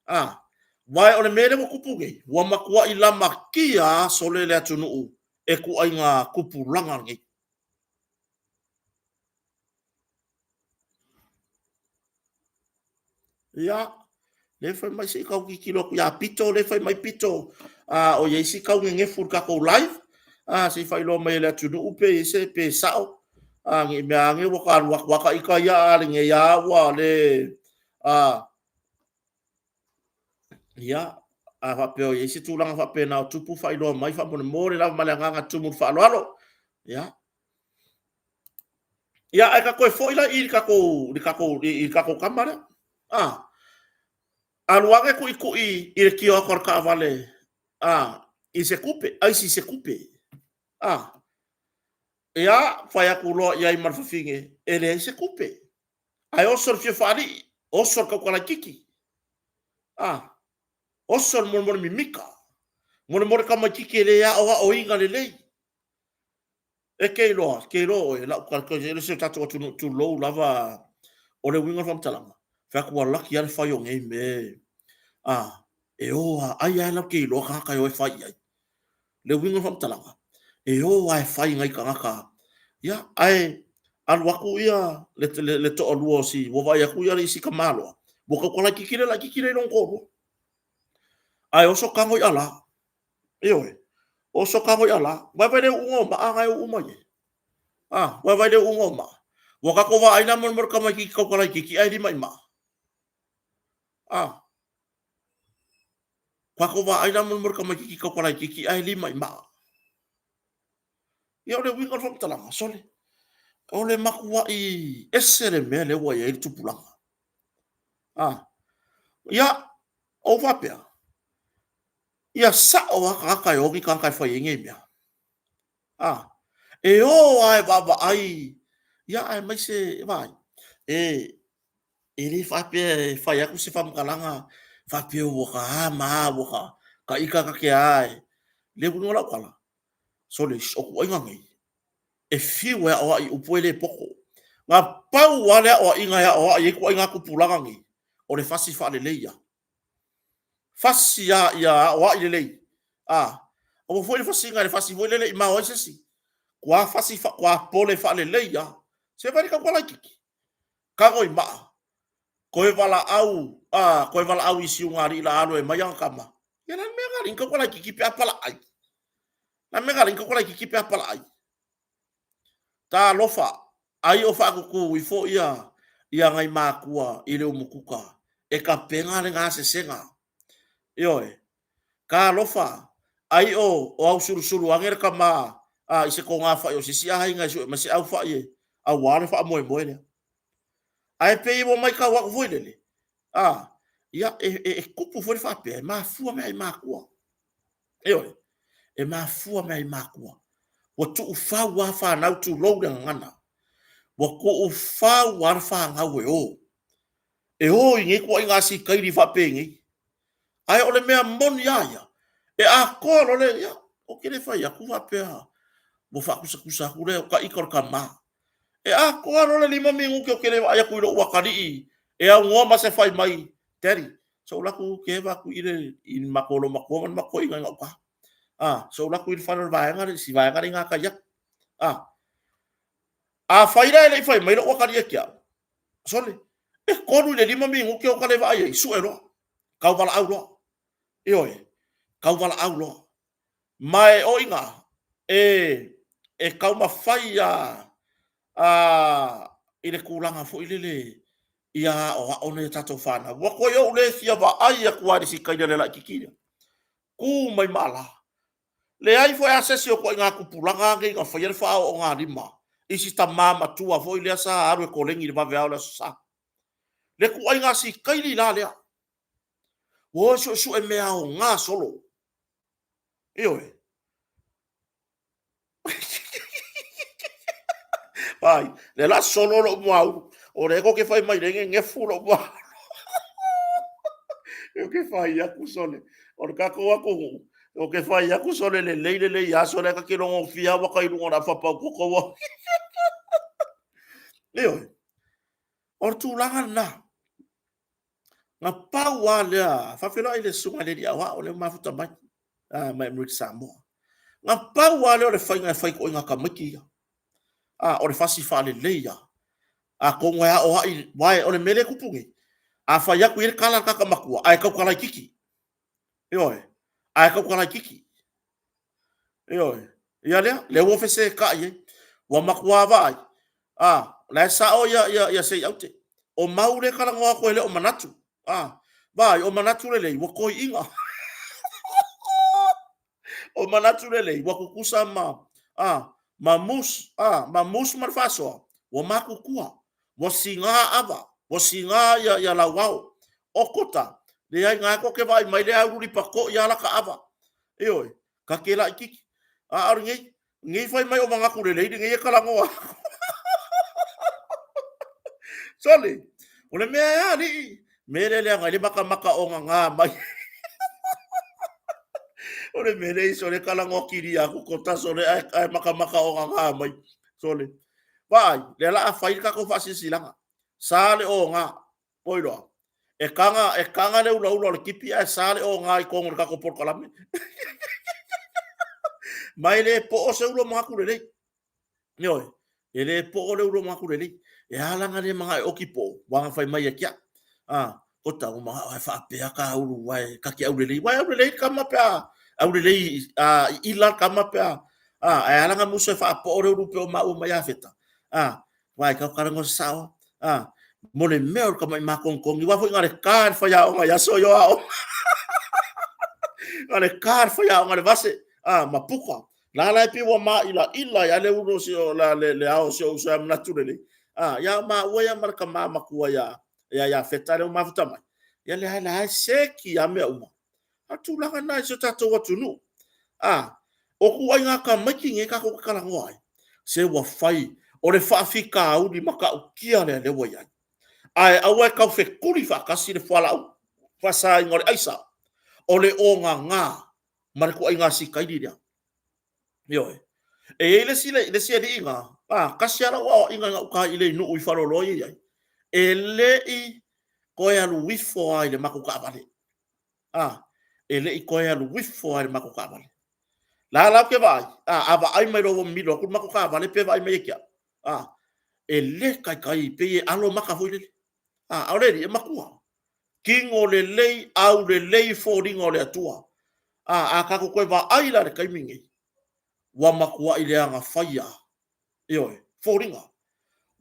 Aua o le mea lea ua tupu nei, ua matuai lamatia lava sole le atunuu e ituaiga tupulaga nei. Ia, lea fai mai se i tau tilotilo atu ia Pito, lea e fai mai Pito o i ai se tau nenefu i le tatou live. Se i faailoa mai e le atunuu pe i ai se pe sao. Ne i mea ane ua ta alu atu lava ita ia, a lenei lava ua le... Ia, a faapea o i ai se tulaga faapena o tupu, faailoa mai faamolemole lava ma le agaga tumu i le faaaloalo. Ia, Ia, ae ta toe foi la i le tatou tama lea. A, alu ane tuitui i le tio atu a le taavale a, i se tupe, aisi i se tupe. A, ia, fai atu loa i ai ma le fafine, e leai se tupe. Ae oso le fia faalii, oso le tautala laitiiti. A, oso le molemole mimita, molemole tamaitiiti e le aoaoina lelei. E te iloa, te iloa oe, lau tala, e le o se tatou atunuu tulou lava, o le uiga o le faamatalaga, fai atu ua laki lava le fai o nei mea, a, e o lava, ai lava latou te iloa tagata e o e fai i ai. Le uiga o le faamatalaga, e o lava e fai i nai tagata, ia, ae alu atu ia le toalua o si, ua vaai atu le isi tamaloa, ua tautala laitiiti le laitiiti lea i lona toalua, ae oso tago i ala. Ioe, oso tago i ala. Vaai le uuga o maa na e uu mai ai. A, vaai le uuga o maa. Ua tatou vaai la molemole tamaitiiti tautala laitiiti ae lima i maa. A, tatou vaai la molemole tamaitiiti tautala laitiiti ae lima i maa. Ia o le uiga o le faamatalaga, sole, o le matuai ese le mea lea ua i ai le tupulaga. A, ia, ou faapea, Ia sao lava tagata e o ni tagata e fai ai nei mea. A, e o lava e vaavaai, ia aemaise, vaai, e le faapea e fai atu se faamatalaga faapea ua ta a ma a, ua ta ita ta te a e. Le uiga o lau tala, sole, o ituaiga nei, e fiu e aoai i upu e le poto. Na pau lava le aoaiga e aoai ai ituaiga tupulaga nei, o le fasi faalelei lava. Fasi lava ia aoai lelei. A, aua foi le fasiga i le fasi foi lele i mao ai se isi. Toa fasi, toa pole faalelei lava. Se vaai i le tautala laitiiti. Tago i maa, toe valaau, a, toe valaau i Siugalii o le a alu e aumai ana tama. Ia o le a le mea na ala ai ona tautala laitiiti pe a palaai? O le a le mea na ala ai ona tautala laitiiti pe a palaai? Talofa, ai o faatutu ifo ia nai matua i le umukuka e tapena le gasesega. Ioe. Talofa, ai o ausulusulu ane le tama a, i se togafai o se isi aiga e sue mai se aufai e, aua le faamoemoe lea. Ae pei ua matau atu foi lele, a, ia, e tupu foi le faapea, e mafua mai lava i matua. Ioe, e mafua mai lava i matua. Ua tuufau lava fanau, tulou le gagana. Ua tuufau lava le fanau e o. E o i nei ituaiga asikaili faapenei. Ae o le mea moni lava ia, e atoa loa le, ia, ou te le fai atu faapea ua faatusatusa atu lea, o ita o le tama. E atoa loa le 5 minute ou te le vaai atu i lou atalii e aunoa ma se fai mai, Daddy, se i ou alu atu keva atu i le matou olomatua ma le matou toeaina i gauta. A, se i ou alu atu i le fale o le vaega lea, si vaega lea i gatai atu. A, afai la e le i fai mai lou atalii ia te au, sole, e 3 i le 5 minute o ta le vaai ai, sue loa, tau valaau loa. Ioe, tau valaau loa. Ma e o i ina, e taumafai lava i le tulaga foi lele ia aoao nai a tatou fanau. Ua toe ou le fia vaai atu lava i le sikaili a le laitiiti lea. Tu mai ma ala. Leai foi lava se isi o ituaiga tupulaga nei na faia le faaoogalima i si tama matua foi lea sa alu e koleni i le vaveao o le Aso Sa. Le ituaiga sikaili la lea. Ua o e suesue mea aoga solo. Ioe. Ai, le la solo lou muaulu. O le ko ke fai mai le ngefu lou muaulu. E ke fai aku sole. O le kako aku hu. O ke fai aku sole le lei le lei aso le ka ke longo fia wa kai lunga la fa pau koko wa. Ioe. O le tulaga lena. Na pau lava lea, faafeiloai i le susuga i le Alii Aoao lea ua mafuta mai, mai Amerika Samoa. Na pau lava lea o le faiga e fai ituaiga tamaiti ia. O le fasi faalelei lava. Atonu e aoai, aua o le mea lea e tupu nei, a fai atu i ai le tala a le tagata matua, ae tautala laitiiti. Ioe, ae tautala laitiiti. Ioe, ia lea, lea ua fesetai ai. Ua matua vaai, a, o la e sao ia, ia, ia Seiaute. O mau lea e talanoa atu e le o manatu. A, vaai, o manatu lelei, ua toeaiina. O manatu lelei, ua tutusa ma, a, ma mus, a, ma mus ma le faasoa, ua matutua. Ua siga ava, ua siga ia, ia lauao. O kota, leai, na e koke vaai mai le aululi patoi a laka ava. Ioe, ka ke laititi. A o lenei, lenei fai mai o manatu lelei lenei e talanoa aku. Sole, o le mea e alii, me le leaga i le makamaka o gagā mai. O le mea lea sole talanoa kilia aku kota sole ae, ae makamaka o gagā mai. Sole, vaai, lea la a fai le tatou faasilasilaga. Sa le oga, Oi loa. E kaga, e kaga le ulaula o le tipi ae sa le oga i totonu o le tatou polokalame. Ma e le poo se ulo manatu lelei. Ioe, e le poo le ulo manatu lelei. E ala ona le manao e oki poo, ua na fai mai ia te au. Ah, ko tau manao e faapea ka ulu wae ka te aulelei. Wae aulelei kama pe a aulelei a i ila kama pe a a e ala na muso e faapoo le ulu pe o maua mai a feta. Ah, Wai, kau karango se sao. Ah, mo le mea o le tamaʻi matonitoni, aua foi na o le ka le faiaoga i aso ia o aoga. Na o le ka le faiaoga i le vase, ah, ma puka. La la e pei ua maʻilaʻila ai lava le ulu o si o, la, le, le ao o si ou uso ia manatu lelei. Ah, ia maua ia ma le tama matua ia, ia Iafeta lea ua mafuta mai. Ia leai, la e seki lava mea uma. A o le tulaga lena i si o tatou atunuu. A, o ituaiga tamaiti nei tatou te talanoa ai, se ua fai, o le faafitauli matautia lea lea ua i ai. Ae aua e tau fetuli faatasi le fualaau faasaina o le aisa, o le ogaga ma le ituaiga sikaili lea. Ioe. E i ai le isi, le isi alii na, a, tasi lava lau aoaiga i gauta i le nuu i Faleoloa ia i ai, e le i toe alu ifo lava i le matou taavale. A, e le i toe alu ifo lava i le matou taavale. La la ou te vaai, a, a vaai mai loa ua mimilo atu le matou taavale pe vaai mai ia te au, a, e le taitai, pei e alo maka foi lele. A, a o le alii e matua. Tino lelei, aulelei foliga o le Atua. A, a tatou toe vaai la i le taimi lenei, ua matuai leaga faia, ioe, foliga.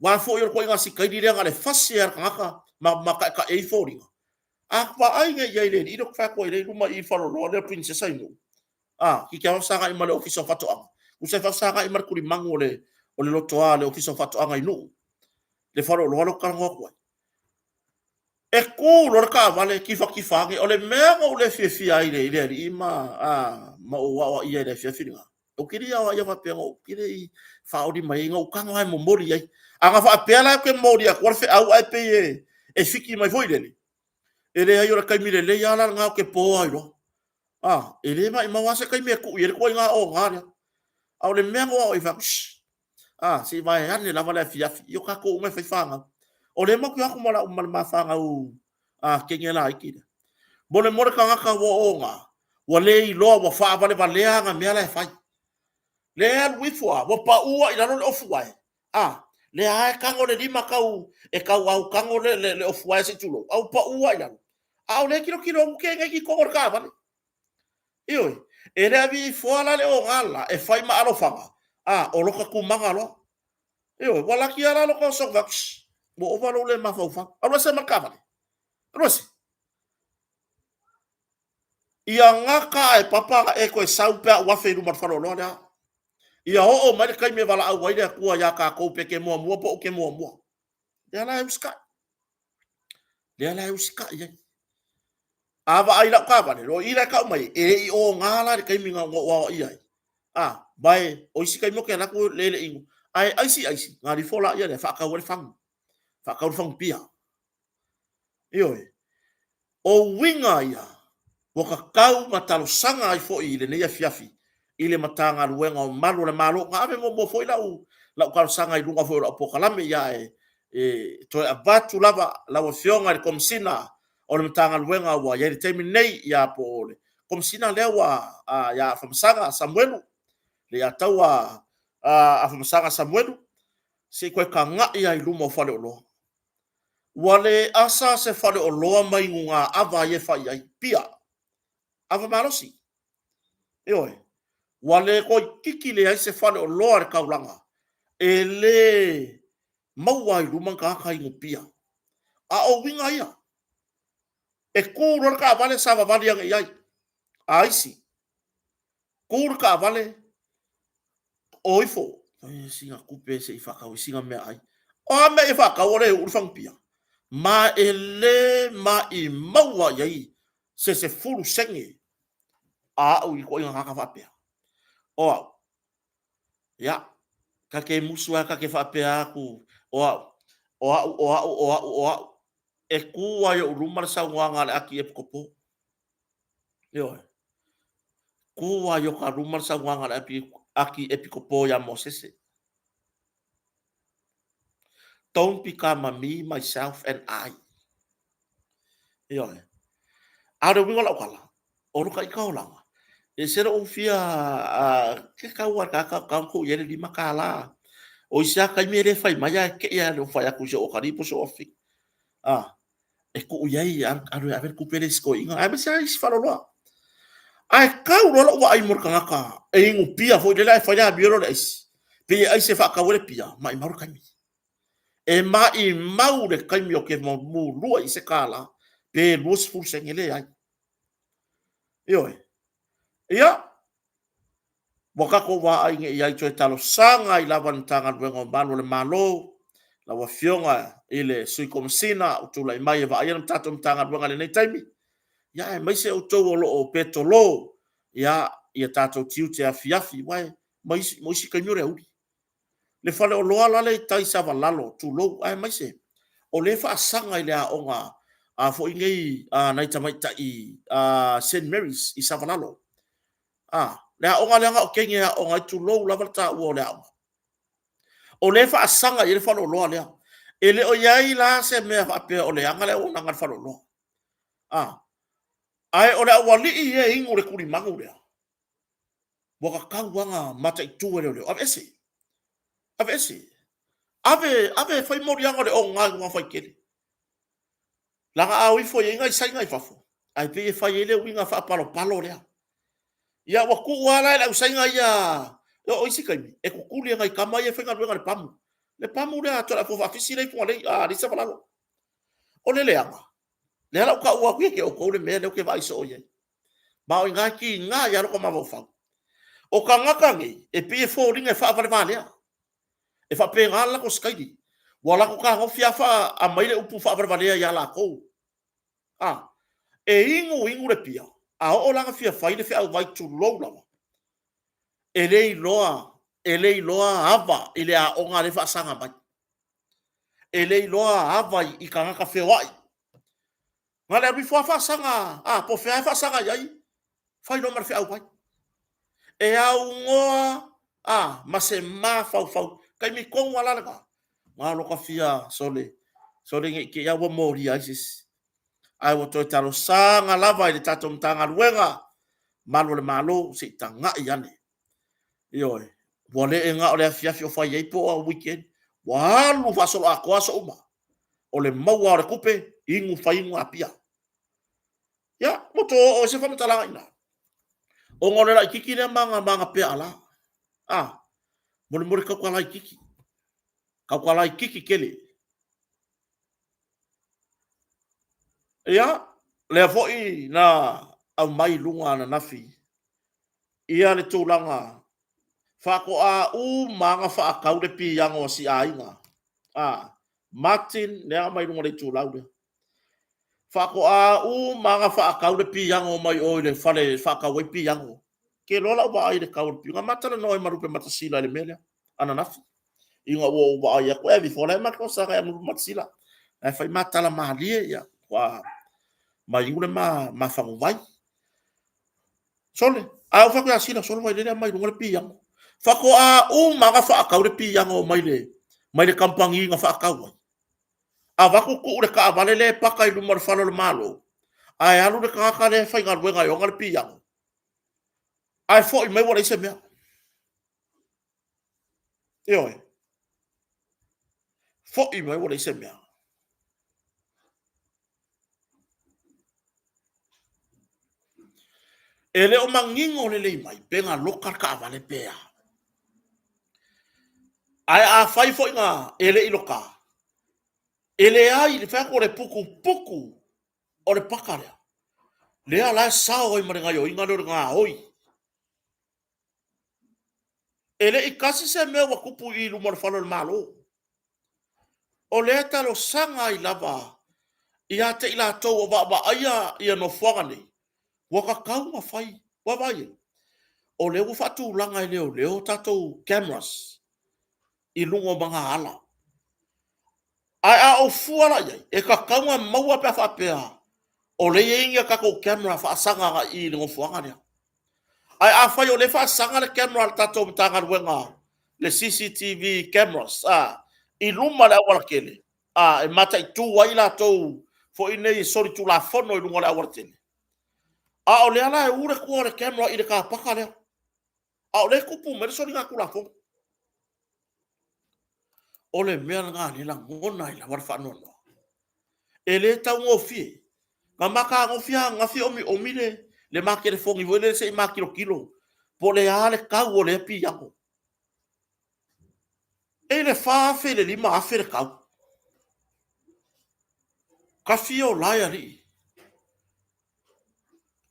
Aua foi o le ituaiga sikaili lea na o le fasi lava e le tagata ma, ma taetae ai foliga. A vaai nei i ai i le alii lea ou te fai atu ai lea i luma i i Faleoloa lea o Princesa i Nuu, a, ki te faafesagai ma le Ofisa o Faatoaga, tusa e faafesagai ma le tulimanu o le, o le lotoa a le Ofisa o Faatoaga i Nuu, le Faleoloa lea ou te talanoa atu ai. E tu loa le taavale tifatifa ane. O le mea na ou le fiafia ai i le alii ma, a, ma ou aoaia i le afiafi lena, ou te le i aoaia faapea na ou te le i faaoli mai ai, na ou tago lava e momoli ai. A na faapea la ou te momoli atua le feau ae pei e, e fiki mai foi lele, e leai o le taimi lelei lava la lena ou te po ai loa. A, e le maumau lava se taimi e tuu i ai le ituaiga oga lea. A o le mea na ou aoaia ai, fai atu, shh, A, se i vaeane lava le afiafi, i o tatou uma e fai fanau. O lea matou te o atu ma lau ma le ma fanau a kene laiti lea. Mo le mo le tagata ua oga, ua le iloa ua faavalevalea ana mea la e fai. Lea e alu ifo a, ua pau lava i lalo le ofu ae. A, lea lava e tago le lima tau, e tau autago le, le, le ofu ae se i tulou, a ua pau lava i lalo. A o lea e tilotilo atu kene i totonu o le taavale. Ioe, e le aviifoa la le oga la e fai ma alofaga, a o lota tumaga loa. Ioe, ua laki lava la lota oso fai atu, shh, ua ova lou le mafaufau. Alu ese ma le taavale. Alu ese. Ia gata ae papa e toe sau pe a ou afe i luma o le faleoloa lea. Ia oo mai le taimi e valaau ai le Atua iā tatou pe te muamua po o ou te muamua. Lea la e usitai. Lea la e usitai ai. A vaai i lau taavale, o i la e tau mai ai, e le i oga la i le taimi na ou aoaia ai. A, ma e, o isi taimi ou te alu atu e le inu, ae aisi aisi, ona alu ifo lea faatau ai le fagu, faatau le fagu pia. Ioe. O uiga ia ua tatau ma talosaga ai foi i lenei afiafi i le Matagaluega o Malu o le Malo. Na ave muamua foi lau talosaga i luga foi o lau polokalame, ae e toe avatu lava lau Afioga i le Komesina o le Matagaluega ua i ai i le taimi lenei, ia po o le Komesina lea ua ia Afamasaga Samuelu, le ia taua Afamasaga Samuelu, se i toe tagai lava i luma o faleoloa. Ua le asa se faleoloa ma inugaaava ia e fai ai, pia, ava malosi. Ioe. Ua le toeitiiti leai se faleoloa i le taulaga e le maua ai i luma ni tagata inu pia. A o uiga ia, e tu loa le taavale savavali ane i ai a isi, tu le taavale, o ifo, fai sina tupe se i faatau ai sina meaai. O a mea e faatau o lea e uu le fagu pia? Ma e le maimau lava i ai se 10 sene a au i ituaiga tagata faapea. O au, ia, ta te musu lava ta te faapea atu, o au, o au, o au, o au, o au. E tu lava i ou luma le saunoaga a le Akiepikopo. Ioe. Tu lava i o ta luma le saunoaga a le Akiepikopo ia Mosese. Don't become a me, myself and I. Ioe. A o le uiga o lau tala, o lo ta ita olaga, e ese lou fia, ke kau a tagata o tou i ai le $5. O isi lava taimi e le fai mai ae te i lava i le fai atu i si ou atalii po o si ou afafine. E tuu i ai, alu e ave le tupe lea i si toeaina, aemaise lava isi faleoloa. Ae tau loa lou vaai mo le tagata e inu pia foi lele ae fai le amio lea o le aisi, pei e aisi e faatau ai le pia, maimau le taimi. E maimau le taimi ou te mulua i se $1 pe 20 sene, leai. Ioe. Ia, ua tatou vaai nei i ai toe talosaga ai lava i le Matagaluega o Malu o le Malo, lau Afioga i le Sui Komesina ua tulai mai e vaaia le tatou Matagaluega i lenei taimi, ia aemaise outou o lo o petolo ia tatou tiute afiafi, aua ma isi taimi o le aoauli. Le faleoloa la le i tai i Savalalo, tulou, aemaise o lea e faasaga i le aoga a foi nei a nai tamaitai a Saint Mary's i Savalalo. A, le aoga lea na o teine e aooga ai, tulou lava le taua o le aoga. O lea e faasaga i ai le faleoloa lea. E le o i ai la se mea faapea o leaga le auaunaga a le faleoloa. A, ae o le aualii ia e inu le tulimanu lea, ua tatau lava ona mataitu e leoleo, aveese, aveese, ave, ave e fai moliaga o le oga i luga faitele. Leaga a o ifo e i ai nai Saina i fafo, ae pei e fai ai le uiga faapalopalo lea. Ia ua tuu lava la i le au Saina ia, o isi taimi, e tutuli e nai tama ia e faigaluega i le pamu. Le pamu lea a Toleafoa Faafisi lea i Fugalei, Savalalo. O le leaga, lea la ua tau atu ia te outou le mea lea ou te vaai soo i ai. Ma o i ina e tiga ai lava lota mafaufau. O tagata nei, e pei e foliga e faavalevalea. E faapena le latou sitaili. Ua latou fetagofi lava aumai le upu faavalevalea ia latou. A, e inu inu le pia, a oo la ina fia fai le feau vai, tulou lava, e le iloa, e le iloa ava i le aoga lea e faasaga mai. E le iloa ava i tagata feoai. Na o le alu ifo lava faasaga, a, po o fea lava e faasaga i ai, fai loa ma le feau vai. E aunoa a, ma se mafaufau. Taimi tonu lava la lena, na o lota fia sole, sole ne i te i lava ua molia ai se isi. Ae ua toe talosaga lava i le tatou Matagaluega, Malu o le Malo, se i tagai ane. Ioe. Ua le na o le afiafi o fai ai po o weekend, ua alu faasoloatoa aso uma. O le maua lava o le tupe, inu, fai inugapia. Ia, ua toe oo ai se faamatalaga i ina, ona o le laitiiti lea ma ana peaala. A, molemole tauta laitiiti, tauta laitiiti tele. Ia, lea foi na aumai i luga ananafi ia le tulaga faatoa uma lava ona faatau le piano a si aiga, a Martin lea na aumai i luga o le itulau lea. Faatoa uma lava faatau le piano mai o i le fale e faatau ai piano. Ke iloa lau vaai i le tau o le piano. Na ma talanoa ai ma Lupematasila i le mea lea ananafi. Ina ua ou vaai atu, e ave ifo, o la e matou saga ia Lupematasila. Ae fai ma tala malie, ia, faatoa maiu le ma faguvai. Sole, a ou fai atu ia Sila, sole vailele aumai i luga le piano. Faatoa uma lava faatau le piano mai le kamupani na faatau ai. Avatu tuu le taavale lea e paka i luma o le fale o le Malo, ae alu le tagata lea e faigaluega e ona le piano, ae foi mai ua leai se mea. Ioe. Foi mai ua leai se mea. E le o manino lelei mai pe na loka le taavale pe a. Ae afai foi na e le i loka, e leai, le fai atu o le putuputu o le paka lea, lea la e sao ai ma le gaoioiga lea o le gaoi. E le i tasi se mea ua tupu i luma o le fale o le Malo. O lea e talosaga ai lava ia te i latou o vaavaaia ia nofoaga nei, ua tatau ona fai. Ua vaai i ai? O lea ua faatulaga e leoleo tatou cameras i luga o magaala. Ae a ou fua la i ai, e tatau ona maua pe a faapea o lea e i ai ni a tatou camera faasaga agai i i le nofoaga lea. Ae afai o lea e faasaga le camera a le tatou Matagaluega, le CCTV cameras a, i luma o le aualatele, a, e mataitu ai latou foi nei e solitulafono i luga o le aualatele, a o lea la e u le tua o le camera i le car paka lea, a o lea e tupu mai le soligatulafono. O le mea lena o lea e lagona ai lava le faanoanoa. E le taugofie. Na ma fetagofi lava ananafi e omiomi le ma telefoni foi lele se i ma tilotilo po o le a le tau o lea piano. E i le $4,000 i le $5,000 le tau. Tafiola e alii.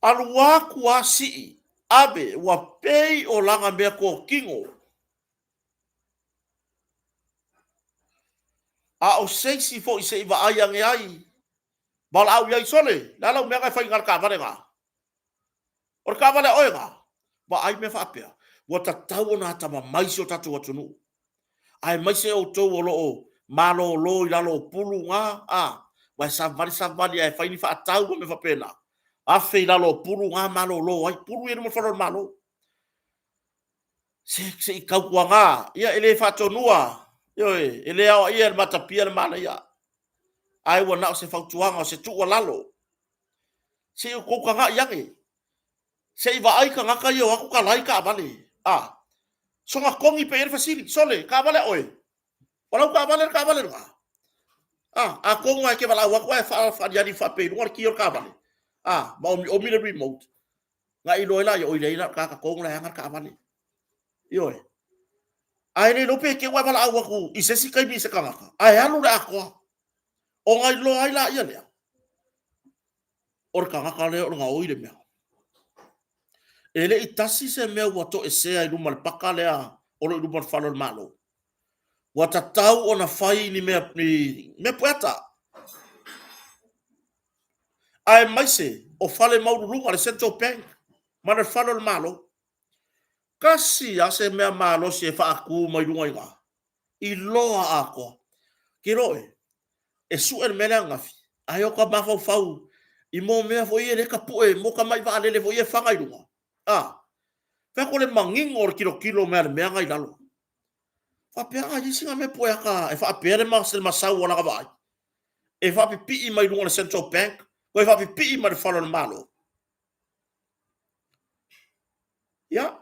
Alu atu lava sii, ave, ua pei o lana meatotino. A o se isi foi se i vaai ane ai, valaau i ai, sole, o le a lau mea na e fai i ina i le taavale lena? O le taavale a oe lena? Vaai mea faapea, ua tatau ona atamamai si o tatou atunuu, aemaise outou o lo o malolo i lalo o pulu na, a, aua e savali savali lava e fai ni faatau ma mea faapena, afe i lalo o pulu na malolo ai, pulu ia e i luma o le fale o le Malo. Se i tautuana, ia e le faatonuina, ioe, e le aoaia e le matapia le manaia, ae ua na o se fautuaga, o se tuualalo, se i outou tagai ane, se i vaai tagata ia e o atu talai taavale, a, soona togi pea i ai le fesili, sole, taavale a oe? O lau taavale le taavale lena? A, atonu lava e te valaau atu ae faaaliali faapea i luga le ki o le taavale, a, ma omiomi le remote. Ona e iloa ai lea, oi leai na o le tagata tonu la e ana le taavale. Ioe. Ae le iloa pe te i ua e valaau atu i se isi taimi i se tagata, ae alu le atoa. Ona iloa ai laia lea, o le tagata lea o le gaoi le mea. E le i tasi se mea ua toesea i luma o le paka lea o lo o i luma o le fale o le Malo. Ua tatau ona fai ni mea, ni mea pueata. Aemaise o fale maualuluga, le Central Bank ma le fale o le Malo. Tasi lava se mea malosi e faatu mai luga i ina, iloa atoa. Te iloa oe, e sue le mea lea ananafi, ae ota mafaufau i mo mea foi ia lea e tapue, mo tamai vaalele foi ia e faga i luga, a, fai atu o le manino o le tilotilo mai a le mea lena i lalo. Faapea a i ai sina mea pueata e faapea le masau o lana vaai, e faapipii mai luga o le Central Bank, toe faapipii mai le fale o le Malo. Ia,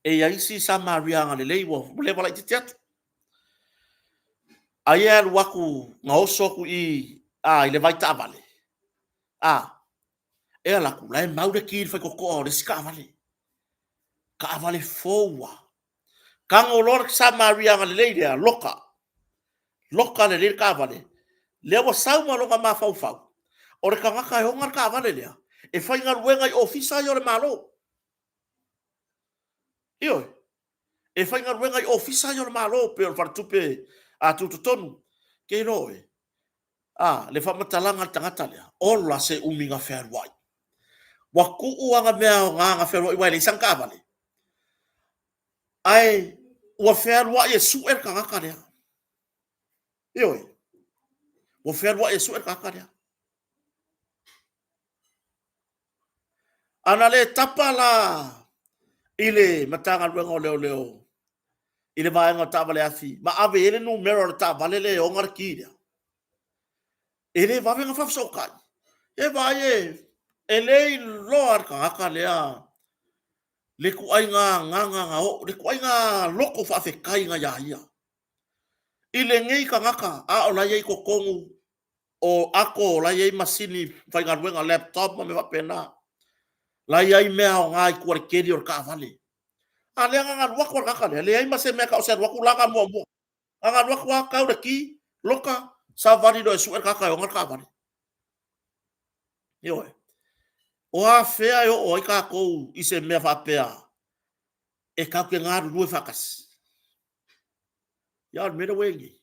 e i ai si Samaria agalelei ua leva laitiiti atu. Aia e alu atu, na oso atu i, a, i le vai taavale, a, e alu atu, la e mau le ki i le faitotoa o le isi taavale. Taavale fou lava. Tago loa le Samaria agalelei lea, loka. Loka lelei le taavale. Lea ua sau ma lona mafaufau, o le tagata e ona le taavale lea, e faigaluega i ofisa ia o le Malo. Ioe, e faigaluega i ofisa ia o le Malo, pei o le faletupe a tutotonu. Ke iloa oe. A, le faamatalaga a le tagata lea, ola se umi na fealuai. Ua tuu ana mea aoga na fealuai aua e leai sana taavale. Ae ua fealuai e sue le tagata lea. Ioe. Ua fealuai e sue le tagata lea. Ana le tapa la i le Matagaluega o Leoleo i le vaega o taavale afi ma ave i ai le numera o le taavale lea e ona le ki lea, e le vave ona faafesootai. E vaai e, e le iloa e le tagata lea le ituaiga agaga na oo, le ituaiga loto faafetai na ia ia. I lenei tagata, a o la e i ai i totonu o ato o la e i ai masini faigaluega, laptop ma mea faapena. La e i ai mea aoga i tua i le keli o le taavale. A lea na ona alu atu lava le tagata lea, leai ma se mea e tau o se alu atu la na muamua. Na ona alu atu lava tau le ki, loka, savali loa e sue le tagata e ona le taavale. Ioe. O afea e oo ai tatou i se mea faapea e tatou te galulue faatasi? Ia o le mea lea ua i ai nei,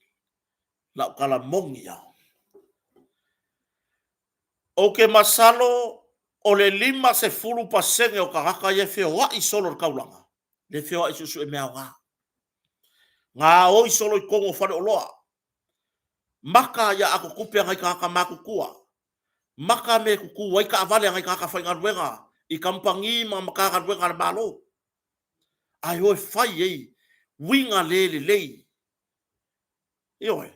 lau tala moni lava. Ou te masalo o le 50% o tagata ia e feoai solo i le taulaga, lea e feoai e suesue mea aoga. Gaoi solo i totonu o faleoloa, maka ia ato tupe a nai tagata matutua, maka mea e tutu ai taavale a nai tagata faigaluega i kamupani ma Matagaluega a le Malo. Ae o e fai ai uiga le lelei. Ioe.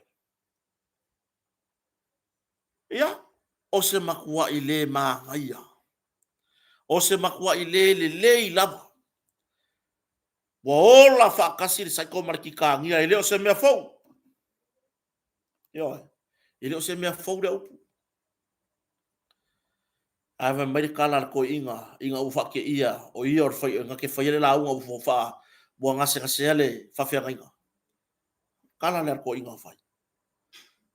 Ia, o se matuai le manaia, o se matuai le lelei lava. Ua ola faatasi le saiko ma le kitania, e le o se mea fou. Ioe, e le o se mea fou lea upu. Ae fai mai le tala a le toeaina ina ua faateia o ia o le fai, na te faia le lauga ua faa, ua gasegasea le faafeagaiga. Tala lea a le toeaina na fai.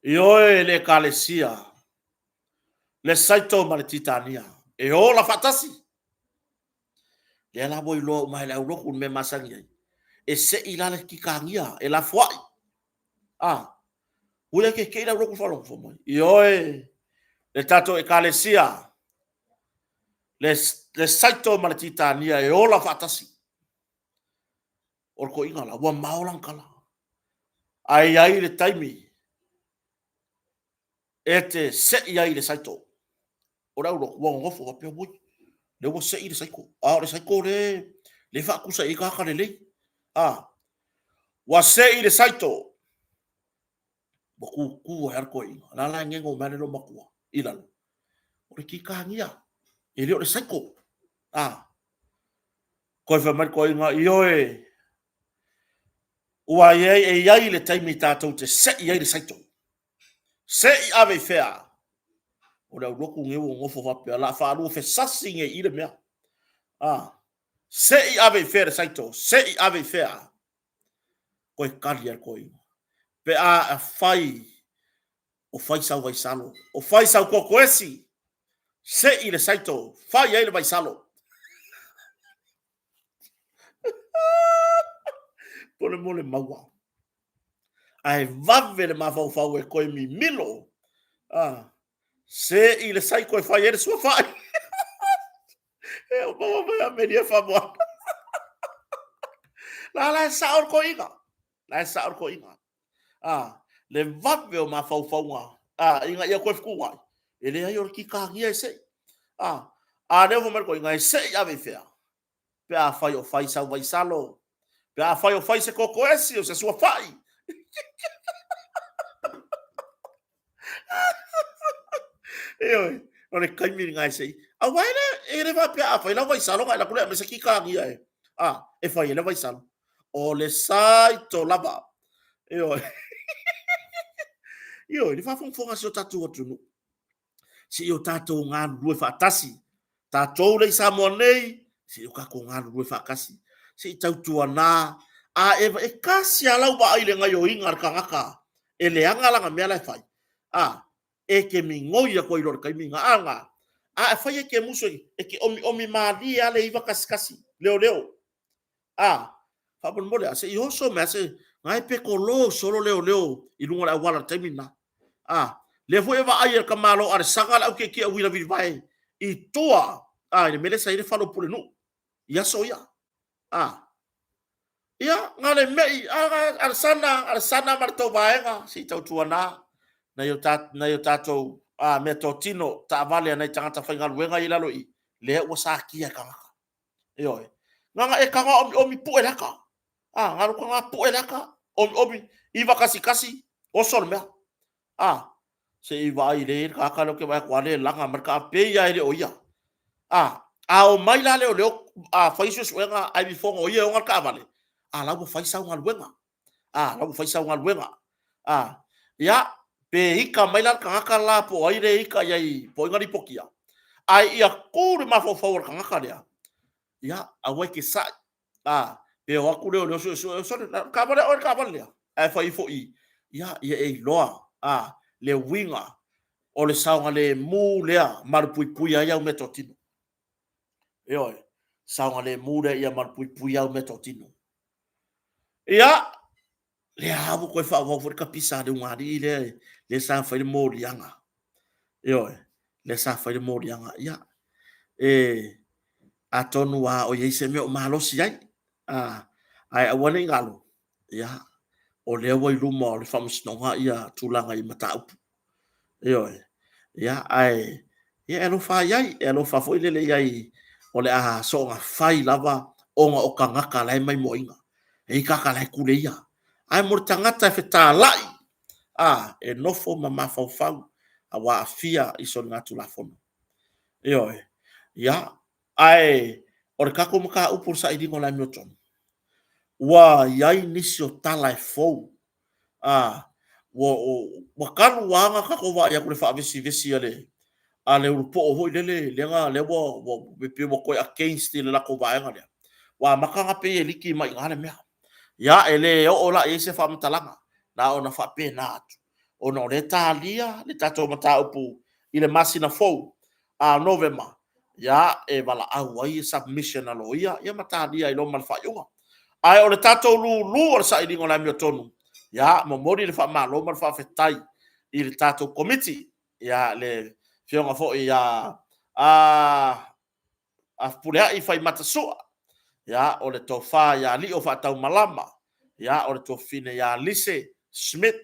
Ioe le Ekalesia, le Saito ma le Titania, e ola faatasi. Lea la ua iloa uma e le aulotu le mea masani ai. E sei la le Titania, e lafoai. A, ua ia keke'i le aulotu faalogo mai. Ioe, le tatou Ekalesia, le, le Saito ma le Titania e ola faatasi. O le toeaina la, ua mao lana tala. Ae i ai le taimi e te sei ai i le saito. O le aulotu ua nonofo faapea, oi, lea ua sei le saito. A o le saito le, le faatusa i ai tagata lelei. A, ua sei le saito. Ua tutu ai lava le toeaina. O la la e gego mai le loomatua i lalo. O le kikānia, e le o le saito. A, Koe fai mai le toeaina, ioe, ua i ai, e i ai le taimi tatou te sei ai le saito. Sei ave i fea? O le aulotu nei ua nofo faapea, la faalua fesasi nei i le mea. Ah, sei ave i fea le saito, sei ave i fea? Koe kali a le toeaina. Pe a fai o fai sau vaisalo, o fai sau kokoesi, sei le saito, fai ai le vaisalo. Pole mo le maua. Ae vave le mafaufau e koe mimilo. Ah, sei le saito e fai ai le suafai. E o maua mai a melia whamoana. La la e sao le koiga. La e sao le koiga. A, le vave o mafaufauga, a, ina ia toe fetuunai, e leai o le kikāgia e se'i. A, a lea ua fai mai le toeaina, e se'i ave i fea? Pe afai o fai sau vaisalo, pe afai o fai se kokoesi o se suafa'i. Ioe, o le taimi lena e se'i. Aua e le, e le faapea a fai lau vaisalo ona e alu atu lea e aumai se kikāgia e, a, e fai ai le vaisalo. O le saito lava. Ioe. Ioe, le faafogafoga a si o tatou atunuu. Se i o tatou galulue faatasi. Tatou le i Samoa nei, se i o tatou galulue faatasi. Se i tautuana. A e, e tasi lava lau vaai i le gaioiga a le tagata e leaga lana mea la e fai. A, e te migoi atu ai loa i le taimi na. A na, a e fai e te musu e te omiomi malie lava le 911, leoleo. A, faamolemole, a se i oso mai se, na e petolo solo leoleo i luga o le auala i le taimi lena. A, Lea foi e vaai e le tamaloa Alesaga le au tietie uila vilivae i tua, a, i le mea lea sa i ai le fale o Pulenuu i aso ia. A, ia, na o le mei, a, Alesana, Alesana ma le tou vaega, se i tautuana nai o tatou meatotino, taavale a nai tagata faigaluega ia e i lalo i i, lea ua satia e tagata. Ioe. Na ona e tago lava omiomi pue le ata. A, na ona ou tago lava pue le ata, omiomi, 911, oso le mea. A, se i vaai lea e i ai le tagata lea ou te vaai atu lava o lea e laga mai le taavale, pei lava e le o ia. A omai la leoleo fai suesuega ae ifofoga o ia e ona le taavale, a la ua fai sau galuega. A, la ua fai sau galuega. A, ia, pe ita mai la le tagata la po o ai lea e ita i ai po o ai na lipotia, ae ia tu le mafaufau o le tagata lea, ia, aua e te sai. A, pe o atu leoleo suesue, sole, o le taavale a oe le taavale lea? Ae fai ifo i i, ia, ia e iloa, a, le uiga o le saogalemu lea malupuipuia ai au meatotino. Ioe, saogalemu lea ia malupuipuia au meatotino. Ia, lea lava ua toe faaauau foi le kapisa a le ulugalii lea, lea sa fai le moliaga. Ioe, lea sa fai le moliaga. Ia, e, atonu lava o i ai se mea o malosi ai, a, ae aua ne i galo, ia, o lea ua i luma o le Faamasinoga ia tulaga i mataupu. Ioe. Ia, ae, ia e alofa lava i ai, e alofa foi lele i ai o le a soona fai lava ona o tagata la e maimoaina. E i ai tagata la e tuleia. Ae mo le tagata e fetalai, a, e nofo ma mafaufau a ua aafia i soligatulafono. Ioe. Ia, ae o le tatou mataupu o le sailiga o le amiotonu, ua i ai nisi o tala e fou, a, ua talu lava ona tatou vaai atu i le faavesivesi a le a le ulupoo foi lele, lea lea ua pei ua toe against i le latou vaega lea, ua amata ona pei e liki mai i ina le mea. Ia, e le oo la i ai se faamatalaga, na ona faapena atu, ona o lea e talia le tatou mataupu i le masina fou, a Novema, ia, e valaau ai submission a loia ma talia ai loa ma le faaiuga. Ae o le tatou lulu o le sailiga o le amiotonu, ia, momoli le faamalo ma le faafetai i le tatou Komiti, ia, le Afioga foi ia Fepuleai Faimata Sua, ia, o le Tofa ia Lio Faataumalama, ia, o le tuafafine ia Lise Smith,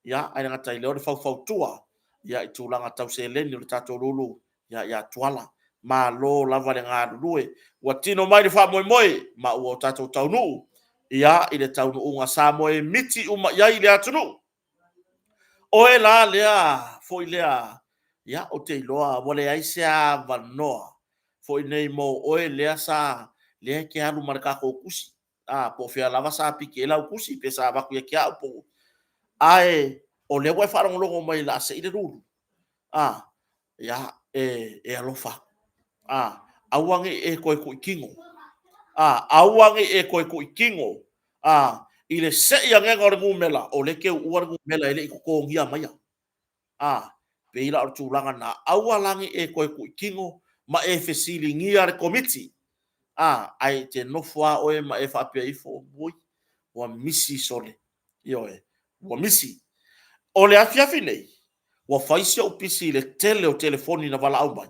ia, ae le gata i lea o le faufautua i tulaga tau seleni o le tatou lulu ia Tuala. Malo lava le galulue, ua tino mai le faamoemoe ma ua tatou taunuu ia i le taunuuga sa moemiti uma i ai le atunuu. Oe la lea foi lea, ia ou te iloa ua leai se avanoa foi nei mo oe lea sa, lea e te alu ma le tatou tusi, a, po o fea lava sa piki ai lau tusi pe sa avatu ia te au po o… Ae o lea ua e faalogologo mai o le a sei le lulu, a, ia, e alofa atu, a, aua ne i e toe tuitino, a, aua ne i e toe tuitino, a, i le sei ane o le numera, o lea e te uua le numera e le i totogia maia. A, pei la o le tulaga lena, aua la ne i e toe tuitino ma e fesiligia le Komiti, a, ae e te nofo lava oe ma e faapea ifo, auoi, ua misi sole, ioe, ua misi. O le afiafi nei, ua fai si ou pisi i le tele o telefoni na valaau mai,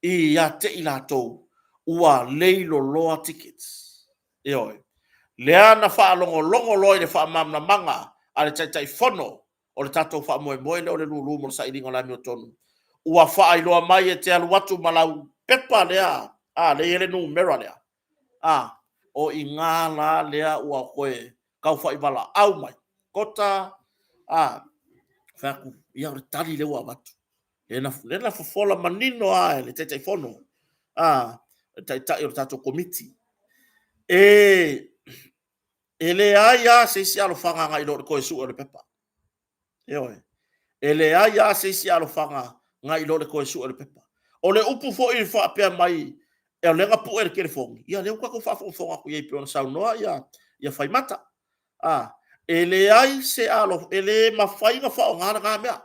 ia te i latou ua leiloloa tickets. Ioe. Lea na faalogologo loa i le faamalamalamaga a le Taitaifono o le tatou faamoemoe lea o le lulu mo le sailiga o le amiotonu, ua faailoa mai e te alu atu ma lau pepa lea, a, lea e i ai le numera lea, a, o i ina la lea ua toe tau faivalaau mai, Kota, a, fai atu, ia o le tali lea ua avatu. Lea na fofola manino lava e le Taitaifono, a, le Taitai o le tatou Komiti. E leai lava se isi alofaga agai i lo le toe sue o le pepa. Ioe. E leai lava se isi alofaga nai lo le toe sue o le pepa. O le upu foi e faapea mai o lea na pue i le telefoni, ia lea ua tatou faafogafoga atu i ai pei ona saunoa ia Faimata. A, e leai se alo, e le mafai ona faaaoga lena mea,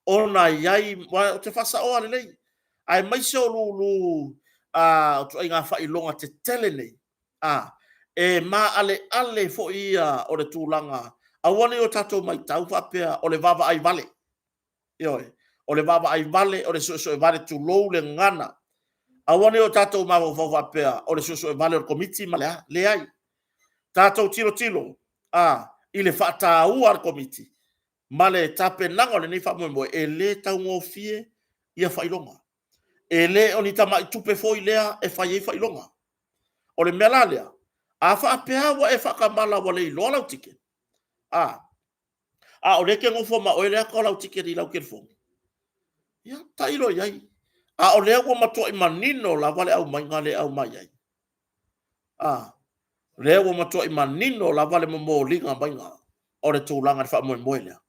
ona e i ai, aua ou te faasaoa lelei, aemaise o lulu o ituaiga faailoga tetele nei, a, e maaleale foi ia o le tulaga, aua ne i o tatou matau faapea o le vaavaai vale. Ioe, o le vaavaai vale, o le suesue vale, tulou le gagana. Aua ne i o tatou mafaufau faapea o le suesue vale o le Komiti ma le a. Leai. Tatou tilotilo a, i le faataua a le Komiti ma le tapenaga o lenei faamoemoe, e le taugofie ia faailoga. E le o ni tamai tupe foi lea e fai ai faailoga. O le mea la lea, a faapea ua e faatamala ua le iloa lau ticket, a, a o lea e te nofo ma oe le ata o lau ticket i lau telefoni, ia tailo i ai. A o lea ua matuai manino lava le aumaiga lea e aumai ai. A, lea ua matuai manino lava le momoliga maiga o le tulaga i le faamoemoe lea.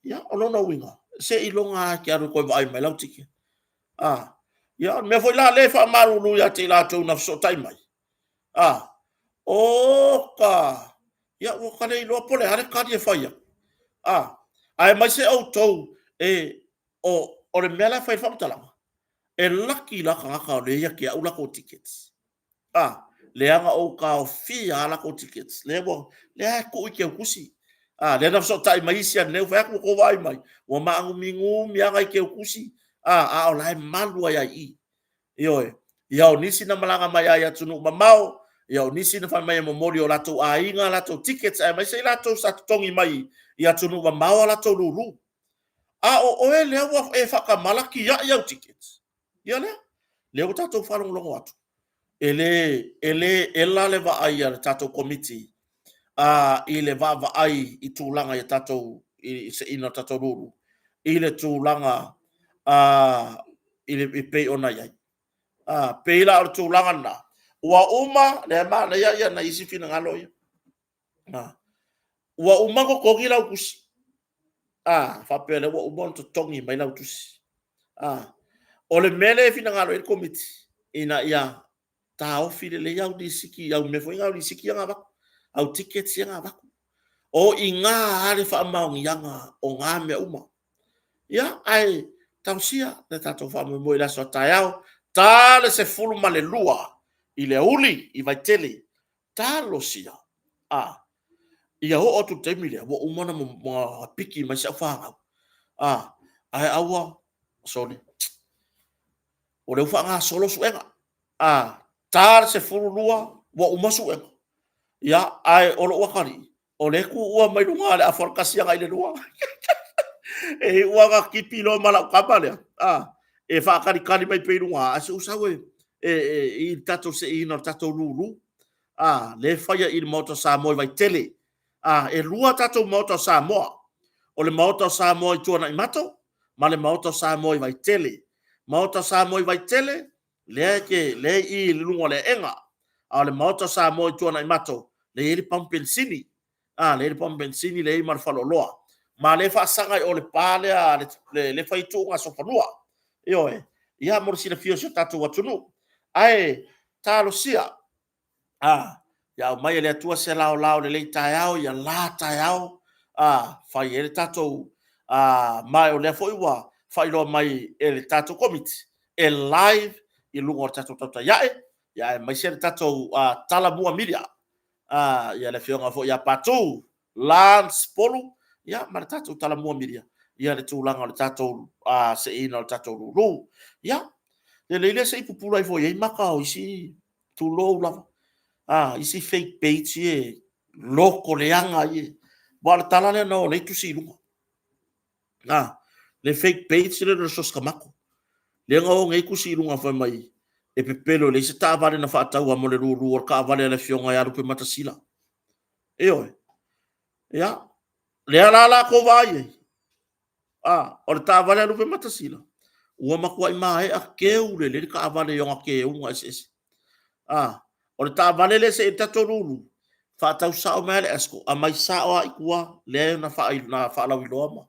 Ia, o lona uiga, seiloga lava e te alu e toe vaai mai lau ticket. A, ia o le mea foi la lea e faamalulu ia te i latou na fesootai mai, a, oka, ia ua ta le iloa po o le a le tali e fai atu, a, aemaise outou e, o le mea la e fai ai le faamatalaga, e laki la tagata o lea e ia te au latou tickets, a, leaga ua ou taofia lava latou tickets, lea lava e tuu i teutusi. A, lea na fesootai mai isi ananei, ou fai atu, ua outou vaai mai, ua maanuminumi lava nai teutusi, a o la e malu ai lava i i. Ioe. Ia o nisi na malaga mai lava i atunuu mamao, ia o nisi na fai mai e momoli i o latou aiga a latou tickets, aemaise i latou sa totogi mai i atunuu mamao a latou lulu. A o oe lea ua e faatamala tiai au tickets, ia lea, lea ua tatou faalogologo atu, e le, e le ela le vaai a le tatou Komiti i le vaavaai i tulaga i a tatou, i le seiina o tatou lulu, i le tulaga i le e pei ona i ai. A, pei la o le tulaga lena, ua uma, lea e manaia nai isi finagalo ia. A, ua uma ona totogi lau tusi, a, faapea o lea ua uma ona totogi mai lau tusi. A, o le mea lea e finagalo i ai le Komiti, ina ia taofi lelei au lisiti, au mea foi na, au lisiti ia na avatu, au tickets ia na avatu. O i ina lava le faamaoniaga o na mea uma. Ia, ae talosia le tatou faamoemoe i le aso a taeao, ta le 12 i le aoauli i Vaitele, talosia ia oo atu i le taimi lea ua uma ona piki mai si au fanau, ae aua, sole, o lea ua faagasolo suega. A ta le 12 ua uma suega, ia, ae o lou atalii, o lea e tuua mai luga o le afa o le 1 agai i le 2. E iu lava ina tipi loa ma lau tama lea, a, e faatalitali mai pea i luga, ae se i ou sau e i le tatou seiina o le tatou lulu, a, lea e faia i le Maota o Samoa i Vaitele. A, e 2 tatou Maota o Samoa, o le Maota o Samoa i Tuanaimato ma le Maota o Samoa i Vaitele. Maota o Samoa i Vaitele, lea e te, lea e i i luga o le aega, a o le Maota o Samoa i Tuanaimato, lea e i ai le pamu penisini, a, lea e i ai le pamu penisini lea e i ai ma le faleoloa. Ma o lea e faasaga i o i le pa lea e fai ai tuugasofanua. Ioe. Ia mo le silafia e si o tatou atunuu. Ae talosia, a, ia aumai e le Atua se laolao i lenei taeao, ia la taeao, a, fai ai le tatou, ma o lea foi ua faailoa mai e le tatou Komiti, e live i luga o le tatou tautai ae, aemaise le tatou Talamua Media, ia le afioga foi ia Patu Lance Polu, ia ma le tatou Talamua Media, ia le tulaga o le tatou seiina o le tatou lulu. Ia, lelei lea se i pupula ifo i ai maka o isi, tulou lava, isi fake page ia e lotoleaga ia. Aua o le tala lea na o nei tusi i luga. A, le fake page lea o le sos tamato. Lea na o nei tusi i luga fai mai e pepelo e leai se taavale na faataua mo le lulu o le taavale a le afioga ia Lupematasila. Ioe. Ia, lea la latou vaai ai, a, o le taavale a Lupematasila, ua matuai maea teu lelei le taavale i ona teuga eseese. A, o le taavale lea se i tatou lulu, faatau sao mai lava le Escort, aumai sao lava i tua, lea na faalauiloa ma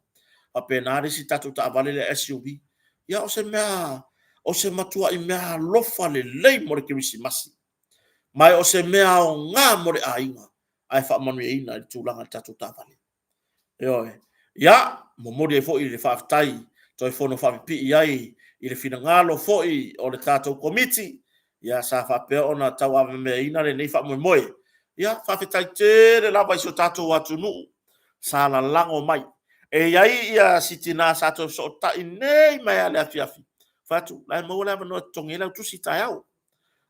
faapena le isi tatou taavale lea SUV. Ia o se mea, o se matuai meaalofa lelei mo le Kerisimasi. Ma o se mea aoga mo le aiga, ae faamanuiaina i le tulaga i le tatou taavale. Ioe. Ia, momoli ai foi le faafetai toe fono faapipii ai i le finagalo foi o le tatou Komiti, ia sa faapea ona tauavameaina lenei faamoemoe. Ia, faafetai tele lava i si o tatou atunuu sa lalago mai. E i ai ia si tinā sa toe fesootai nei mai lava i le afiafi, fai atu, la e maua le avanoa e totogi ai lau tusi taeao,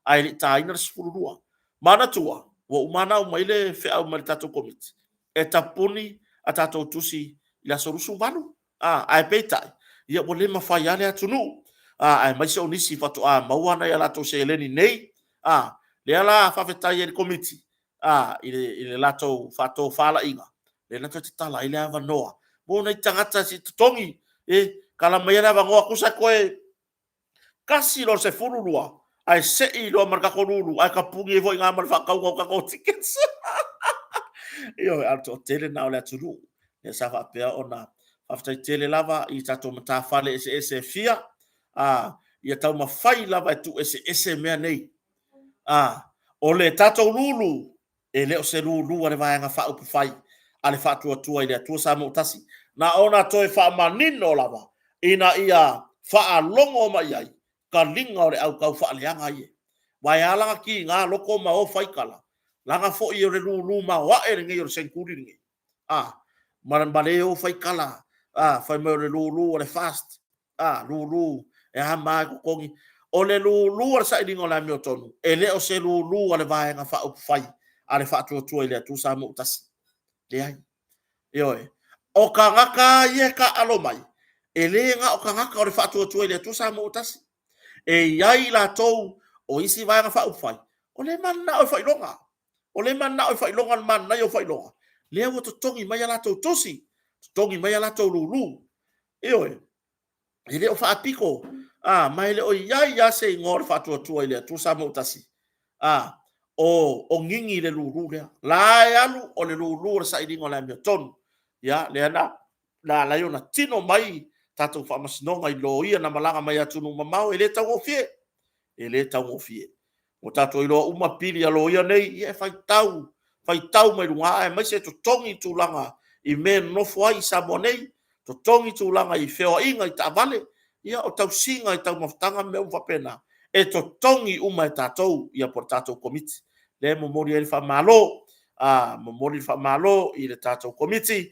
ae le i taina le 12. Manatua, ua uma ona aumai le feau mai le tatou Komiti, e tapuni a tatou tusi i le aso 28, a, ae peitai, ia ua le mafai lava le atunuu, a, aemaise o nisi faatoa maua nai a latou seleni nei, a, lea la faafetai ai i le Komiti, a, i le latou faatofalaiga, lea na toe tatala ai le avanoa mo nai tagata se i totogi, e tatala maia le avanoa, tusa toe tasi loa le 12 ae sei loa ma le tatou lulu ae tapuni ai foi i ina ma le faatauga o tatou tickets. Ioe, a o le toatele lena o le atunuu lea sa faapea ona faafetai tele lava i tatou matafale eseese e fia, a, ia taumafai lava e tuueseese mea nei. A, o le tatou lulu, e le o se lulu a le Vaega Faaupufai a le Faatuatua i le Atua Samoa ua Tasi, na ona toe faamanino lava ina ia faalogo mai ai taliga o le au taufaaleaga ia. Aua e ala ona tiga loto ma o fai tala, leaga foi o le lulu maoae lenei o le seneturi lenei, a, ma le o fai tala, a, fai mai o le lulu a le FAST, a, lulu e a ma a e totogi. O le lulu a le sailiga o le amiotonu, e le o se lulu a le Vaega Faaupufai a le Faatuatua i le Atua Samoa ua Tasi. Leai. Ioe. O tagata ia e taaalo mai, e le na o tagata o le Faatuatua i le Atua Samoa ua Tasi. E i ai i latou o isi Vaega Faaupufai, o lea e mananao e faailoga. O lea e mananao e faailoga le manaia o faailoga, lea ua totogi mai a latou tusi, totogi mai a latou lulu. Ioe. E le o faapito, a, ma e le o i ai lava se igoa o le Faatuatua i le Atua Samoa ua Tasi, a, o gigi i le lulu lea. La e alu o le lulu o le sailiga o le amiotonu. Ia, lea la na ala ai ona tino mai tatou faamasinoga i loia na malaga mai atunuu mamao, e le taugofie, e le taugofie. Ua tatou iloa uma pili a loia nei, ia e faitau, faitau mai luga aemaise e totogi tulaga i mea e nonofo ai i Samoa nei, totogi tulaga i feoaiga i taavale, ia o tausiga i taumafataga ma mea uma faapena, e totogi uma e tatou, ia po o le tatou Komiti. Lea e momoli ai le faamalo, momoli le faamalo i le tatou Komiti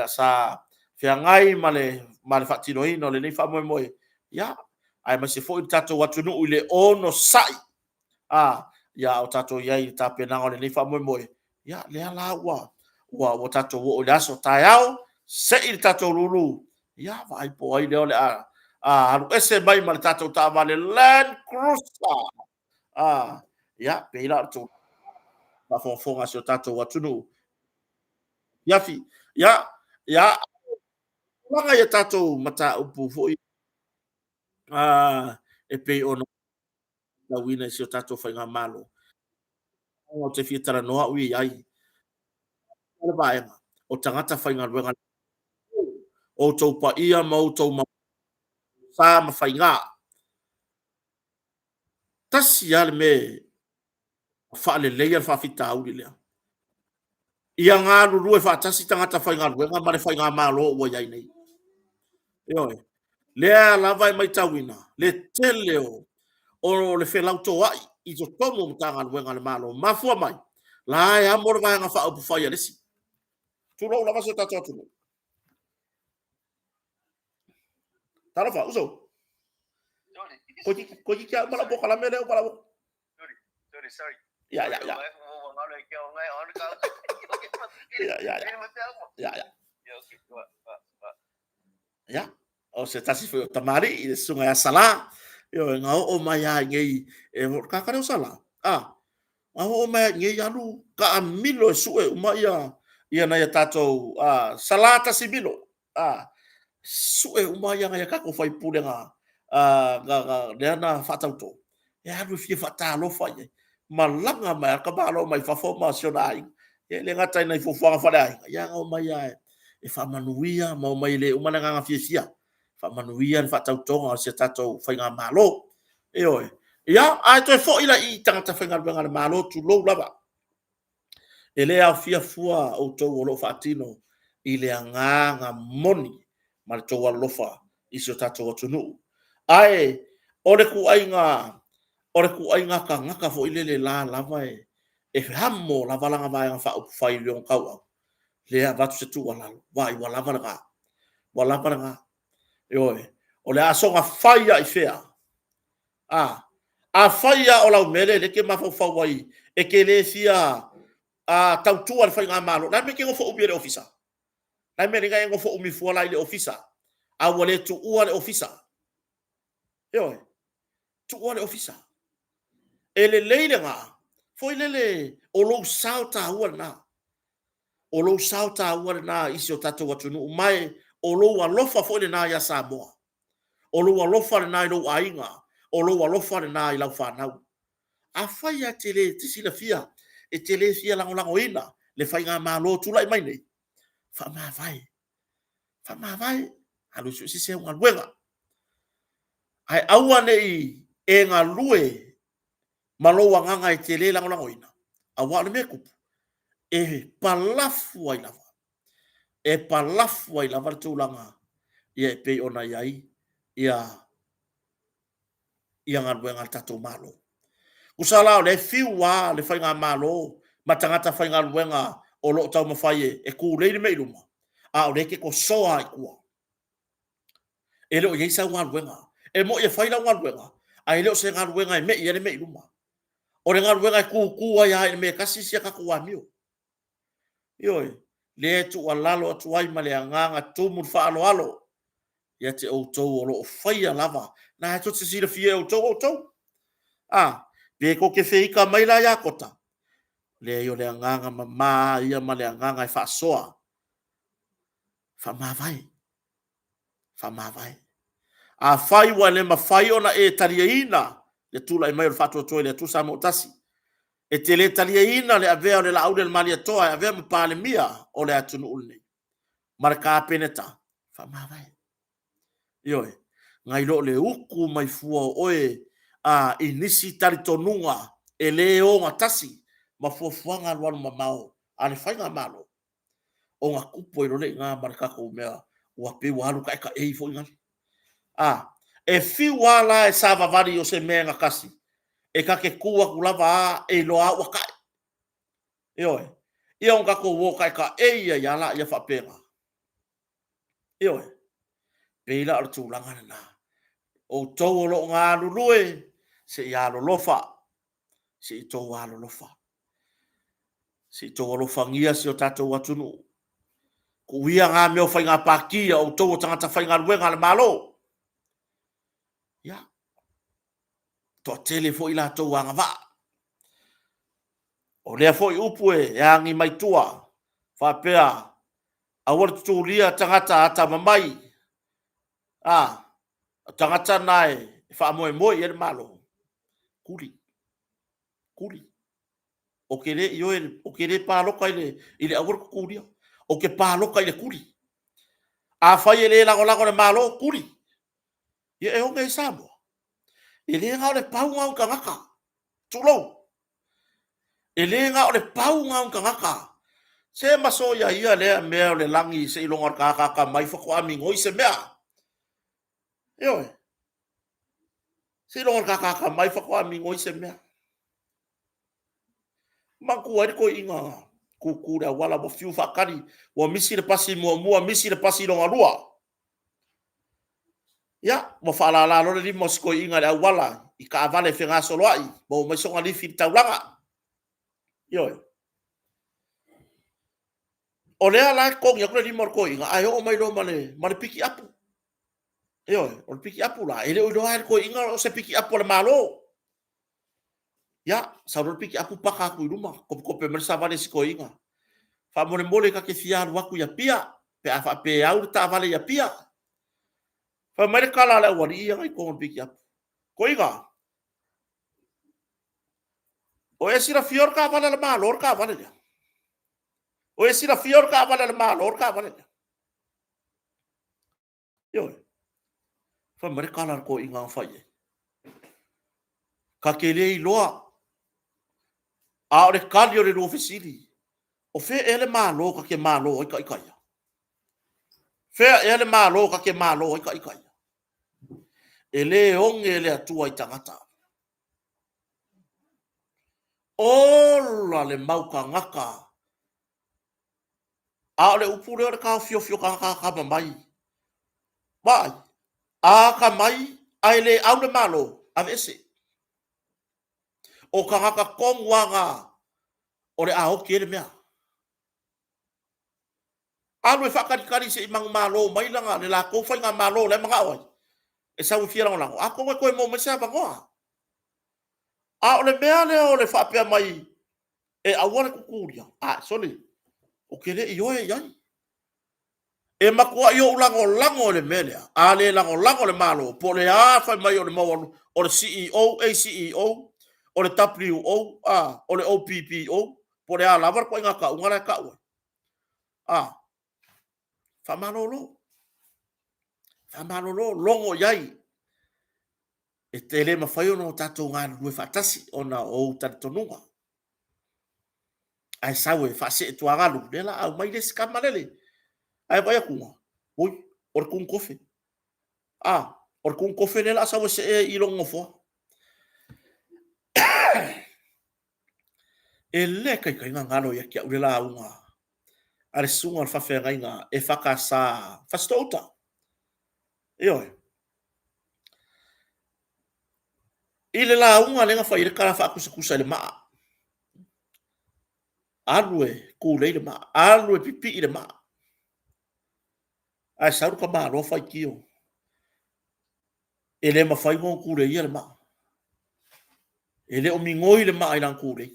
sa feagai ma le faatinoina o lenei faamoemoe, ia, aemaise foi le tatou atunuu i le onosai, a o tatou i ai i le tapenaga o lenei faamoemoe, ia, lea la ua tatou oo i le aso taeao, sei le tatou lulu, ia, vaai po o ai lea o le a alu ese mai ma le tatou taavale Land Cruiser. Ia, pei la o le faafogafoga a si o tatou atunuu. Afiafi. Ia, ia, tulaga i a tatou mataupu foi e pei ona matauina i si o tatou faigamalo, ou te fia talanoa au i ai le vaega o tagata faigaluega, outou paia ma outou sa ma faiga. Tasi lava le mea e faaleleia le faafitauli lea, ia galulue faatasi tagata faigaluega ma le faigamalo ua i ai nei. Ioe. Lea lava e matauina le tele o le felautoai i totonu o Matagaluega a le Malo. Mafua mai, la e amo le Vaega Faaupufai a le isi. Tulou lava si o tatou atunuu. Talofa, uso. Koe ki uma lau polokalame lea uma lau. Sorry, sorry. Ya, ya, ya. Ya, ya, ya. Ya, ya. Ya, o se tasi foi o tamalii i le susuga ia Salā, ioe, na oo mai lava i nei, e kakale o Salā, a, na oo mai lava i nei alu taamilo e sue uma ia, ia nai a tatou, a, Salā Tasimilo, a, sue uma ia nai a tatou faipule na, na, na, lea na faatauto, e alu e fia faatalofa i ai, malaga mai lava le tamaloa mai fafo ma si ona aiga. E le gata i nai fuafuaga faaleaiga, ia na omai lava e faamanuia ma omai e le uma le agaga fiafia, faamanuia le faatautoga o si a tatou faigamalo. Ioe. Ia, ae toe foi la i tagata faigaluega a le Malo, tulou lava. E le aofia fua outou o lo o faatino i le agaga moni ma le tou alolofa i si o tatou atunuu. Ae o le ituaiga, o le ituaiga tagata foi lele la lava e, e amo lava lana Vaega Faaupufai i le ono tauau, lea e avatu se tuualalo, vaai ua lava lena. Ua lava lena. Ioe, o le a soga fai a i fea? A, afai lava o lau mea lea e te mafaufau ai e te le fia a, tautua i le faigamalo, o le a le mea e te nofo umi ai i le ofisa? O le a le mea e ala ai ona e nofo umi fua la i le ofisa, a ua le tuua le ofisa? Ioe, tuua le ofisa. E lelei lena, foi lele o lou sao taua lena. O lou sao taua lena i si o tatou atunuu, ma o lou alofa foi lena ia Samoa. O lou alofa lena i lou aiga, o lou alofa lena i lau fanau. Afai lava e te le silafia, e te le fia lagolagoina le faigamalo o tulai mai nei, faamavae, faamavae, alu e sue se isi au galuega. Ae aua ne i e galue ma lou agaga e te le lagolagoina, aua o le mea e tupu, e palafu ai lava, e palafu ai lava le tulaga ia e pei ona i ai ia ia galuega a le tatou Malo. Tusa la o lea e fiu lava le faigamalo ma tagata faigaluega o lo o taumafai e tulei le mea i luma, a o lea e te tosoa lava i tua. E le o i ai sau galuega. E moni e fai lau galuega, ae le o se galuega e mei ai le mea i luma. O le galuega e tutu ai lava i le mea e tasi si a tatou amio. Ioe, lea e tuualalo atu ai ma le agaga tumu i le faaaloalo ia te outou o lo o faia lava. Na tou te silafia e outou outou. A, pe tou te feita mai la ia Kota, leai o le agaga mama lava ia ma le agaga e faasoa. Faamavae, faamavae. Afai ua le mafai ona e taliaina le tulai mai o le Faatuatua i le Atua Samoa ua Tasi, e te le taliaina le avea o le Laaulialemalietoa e avea ma Palemia o le atunuu lenei ma le Kapeneta, faamavae. Ioe, nai lo le utu mai fua o oe a, i nisi talitonuga e le ogatasi ma fuafuaga alualumamao a le faigamalo, ona tupu ai loa lea i ina ma le tatou mea ua pei ua alu taetaei foi lale. A, e fiu lava la e savavali o se mea e gatasi, e ta te tu atu lava a e iloa lava ua tae. Ioe. Ia ona tatou o taetaei ai lava laia faapena. Ioe. Pei la o le tulaga lena. Outou o lo o galulue, se i alolofa, se i outou alolofa. Se i outou alofagia si o tatou atunuu. Tuu ia na mea o faiga pati a outou o tagata faigaluega a le Malo. Ia, toatele foi latou agavaa. O lea foi upu e agi mai tua, faapea, aua le tutulia tagata atamamai, a, o tagata na e faamoemoe i ai le Malo. Kuli, kuli. Ou te le ioe, ou te le palota i le aua le tutulia. Ou te palota i le kuli. Afai e le lagolago i le Malo, kuli. Ia e oge ai Samoa. E le na o le pau na o ni tagata. Tulou. E le na o le pau na o ni tagata. Se ma soia ia lea mea o le lagi seiloga o le tagata atamai faatoa migoi se mea. Ioe. Seiloga o le tagata atamai faatoa migoi se mea. Manatua ai le toeaina tutu i le auala ua fiu faatali, ua misi le pasi muamua, misi le pasi lona lua. Ia, ua faalala loa le lima o si toeaina i le auala i taavale fegasoloai, maua mai sona lifi i le taulaga. Ioe. O lea la e totogi atu le lima o le toeaina, ae oo mai loa ma le, ma le pikiapu. Ioe, o le pikiapu la, e le o iloa lava e le toeaina o se pikiapu a le Malo. Ia, sau loa le pikiapu paka atu i luma, topetope mai le savali a si toeaina. Faamolemole ta te fia alu atu i Apia, pe a faapea e au le taavale i Apia. Fai mai le tala a le aualii ia na i totonu o le pikiapu, Toeaina, o e silafia o le taavale a le Malo le taavale lea? O e silafia o le taavale a le Malo le taavale lea? Ioe. Fai mai le tala a le toeaina na fai i ai. Ta te le iloa. A o le tali o le lua fesili, o fea ea le Malo ta te malo ai ita ia? Fea ea le Malo ta te malo ai ita ia? E le oge le Atua i tagata. Ola le mau tagata. A o le upu lea o le taofiofi o tagata atamamai. Vaai, a atamai ae le au le Malo, aveese. O tagata tonu lava na o le a oti ai le mea. Alu e faatalitali se i manumalo mai lana, le latou faigamalo o la e manao ai, e sau e fia lagolago, atonu e toe maua mai se avanoa. A o le mea lea o le faapea mai e aua le tutulia, a, sole, ou te le ioe i ai. E matuai ou lagolago i le mea lea, a le lagolago le Malo, po o le a fai mai o le maualuga, o le CEO, ACEO, o le WO, a, o le OPPO, po o le a lava le ituaiga tauga la e tau ai, a, faamalolo, faamalolo, logo i ai. E le mafai ona o tatou galulue faatasi ona o ou talitonuga. Ae sau e faasee tuagalu, lea la aumai le isi tama lele. Ae vaai atu, oi, o le tunutofe. A, o le tunutofe lea la a sau e see ai i lona nofoa. E le taitai ona galo ia te au le lauga a le susuga o le faafeagaiga EFKS Fasitoo-uta. Ioe. I le lauga lea na fai ai le tala faatusatusa i le maa, alu e tulei le maa, alu e pipii le maa, ae sau le tamaloa faitio, e le mafai ona tuleia le maa. E le o migoi le maa i lana tulei.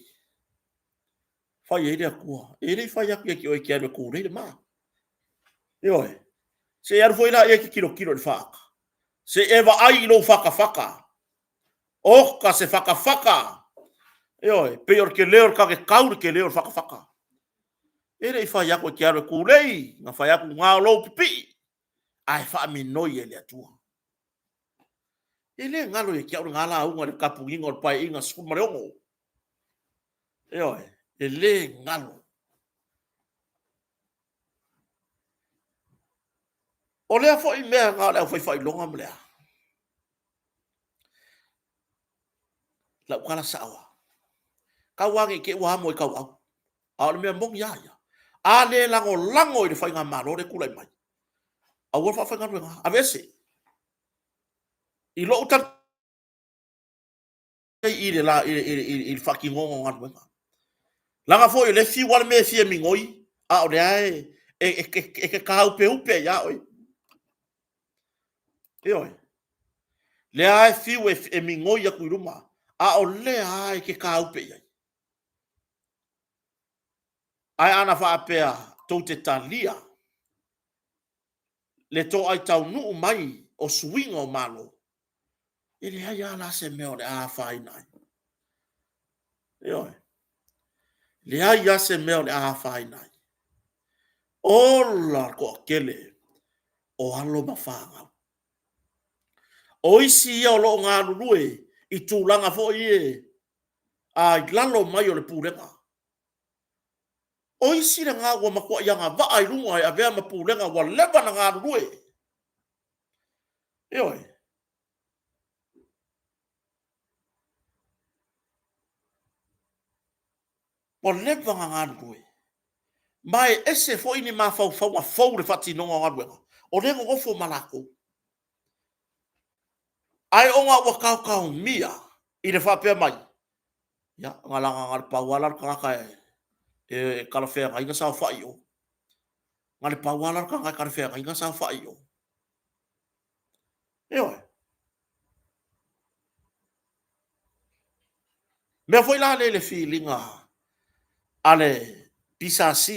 Fai ai le Atua, e le i fai atu ia te oe e te alu e tulei le maa. Ioe. Se i alu foi laia e te tilotilo i le faata. Se i e vaai i lou fatafata. Oka se fatafata! Ioe, pei o le tele o le take tau le tele o le fatafata. E le i fai atu e te alu e tulei, na fai atu na o lou pipii, ae faaminoi e le Atua. E le galo ia te au lena lauga i le tapuniga o le Paeaiga 16. Ioe, e le galo. O lea foi mea na o le aufaifaailoga ma le a. Lau tala sao lava. Tau lava ne i te i ua amo i tauau. A o le mea moni lava ia, a le lagolago i le faigamalo lea e tulai mai, aua le faafaigaluega, aveese. I lou talitonuga, i le, i le, i le, i le faatinoga o galuega. Leaga foi o lea e fiu lava le mea e fia migoi, a o lea e, e, e, e te tāupeupe ai ia oe. Ioe. Lea e fiu e, e migoi atu i luma, a o lea e te tāupe i ai. Ae ana faapea tou te talia le toai taunuu mai o suiga o Malo, e leai lava la se mea o le a afaina ai. Ioe. Leai lava se mea o le a afaina ai. Ola le toatele o alo ma fanau. O isi ia o lo o galulue i tulaga foi e a i lalo mai o le pulega. O isi lena ua matuai agavaa i luga e avea ma pulega ua leva ona galulue. Ioe. Ua leva ona galulue. Ma e ese foi ni mafaufauga fou i le faatinoga o galuega, o lea e nonofo ma latou. Ae ona ua taotaomia i le faapea mai, ia, na laga na le pau lava la le tagata e talafeagai na saofai i o. Na le pau lava la le tagata e talafeagai na saofai i o. Ioe. Mea foi la lea i le filiga a le PSC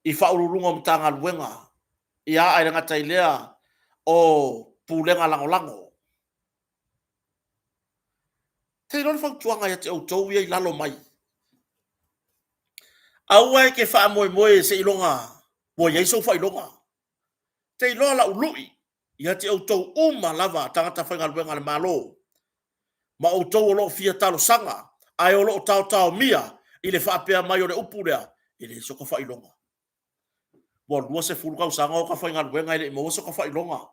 i Faauluuluga o Matagaluega, ia ae le gata i lea o Pulega Lagolago. Te iloa le fautuaga ia te outou ia i lalo mai. Aua e te faamoemoe seiloga ua i ai sou faailoga. Te iloa lau lui ia te outou uma lava tagata faigaluega a le Malo, ma outou o lo o fia talosaga ae o lo o taotaomia i le faapea mai o le upu lea, e leai soka faailoga. Ua 20 tausaga o ta faigaluega e le i maua soka faailoga.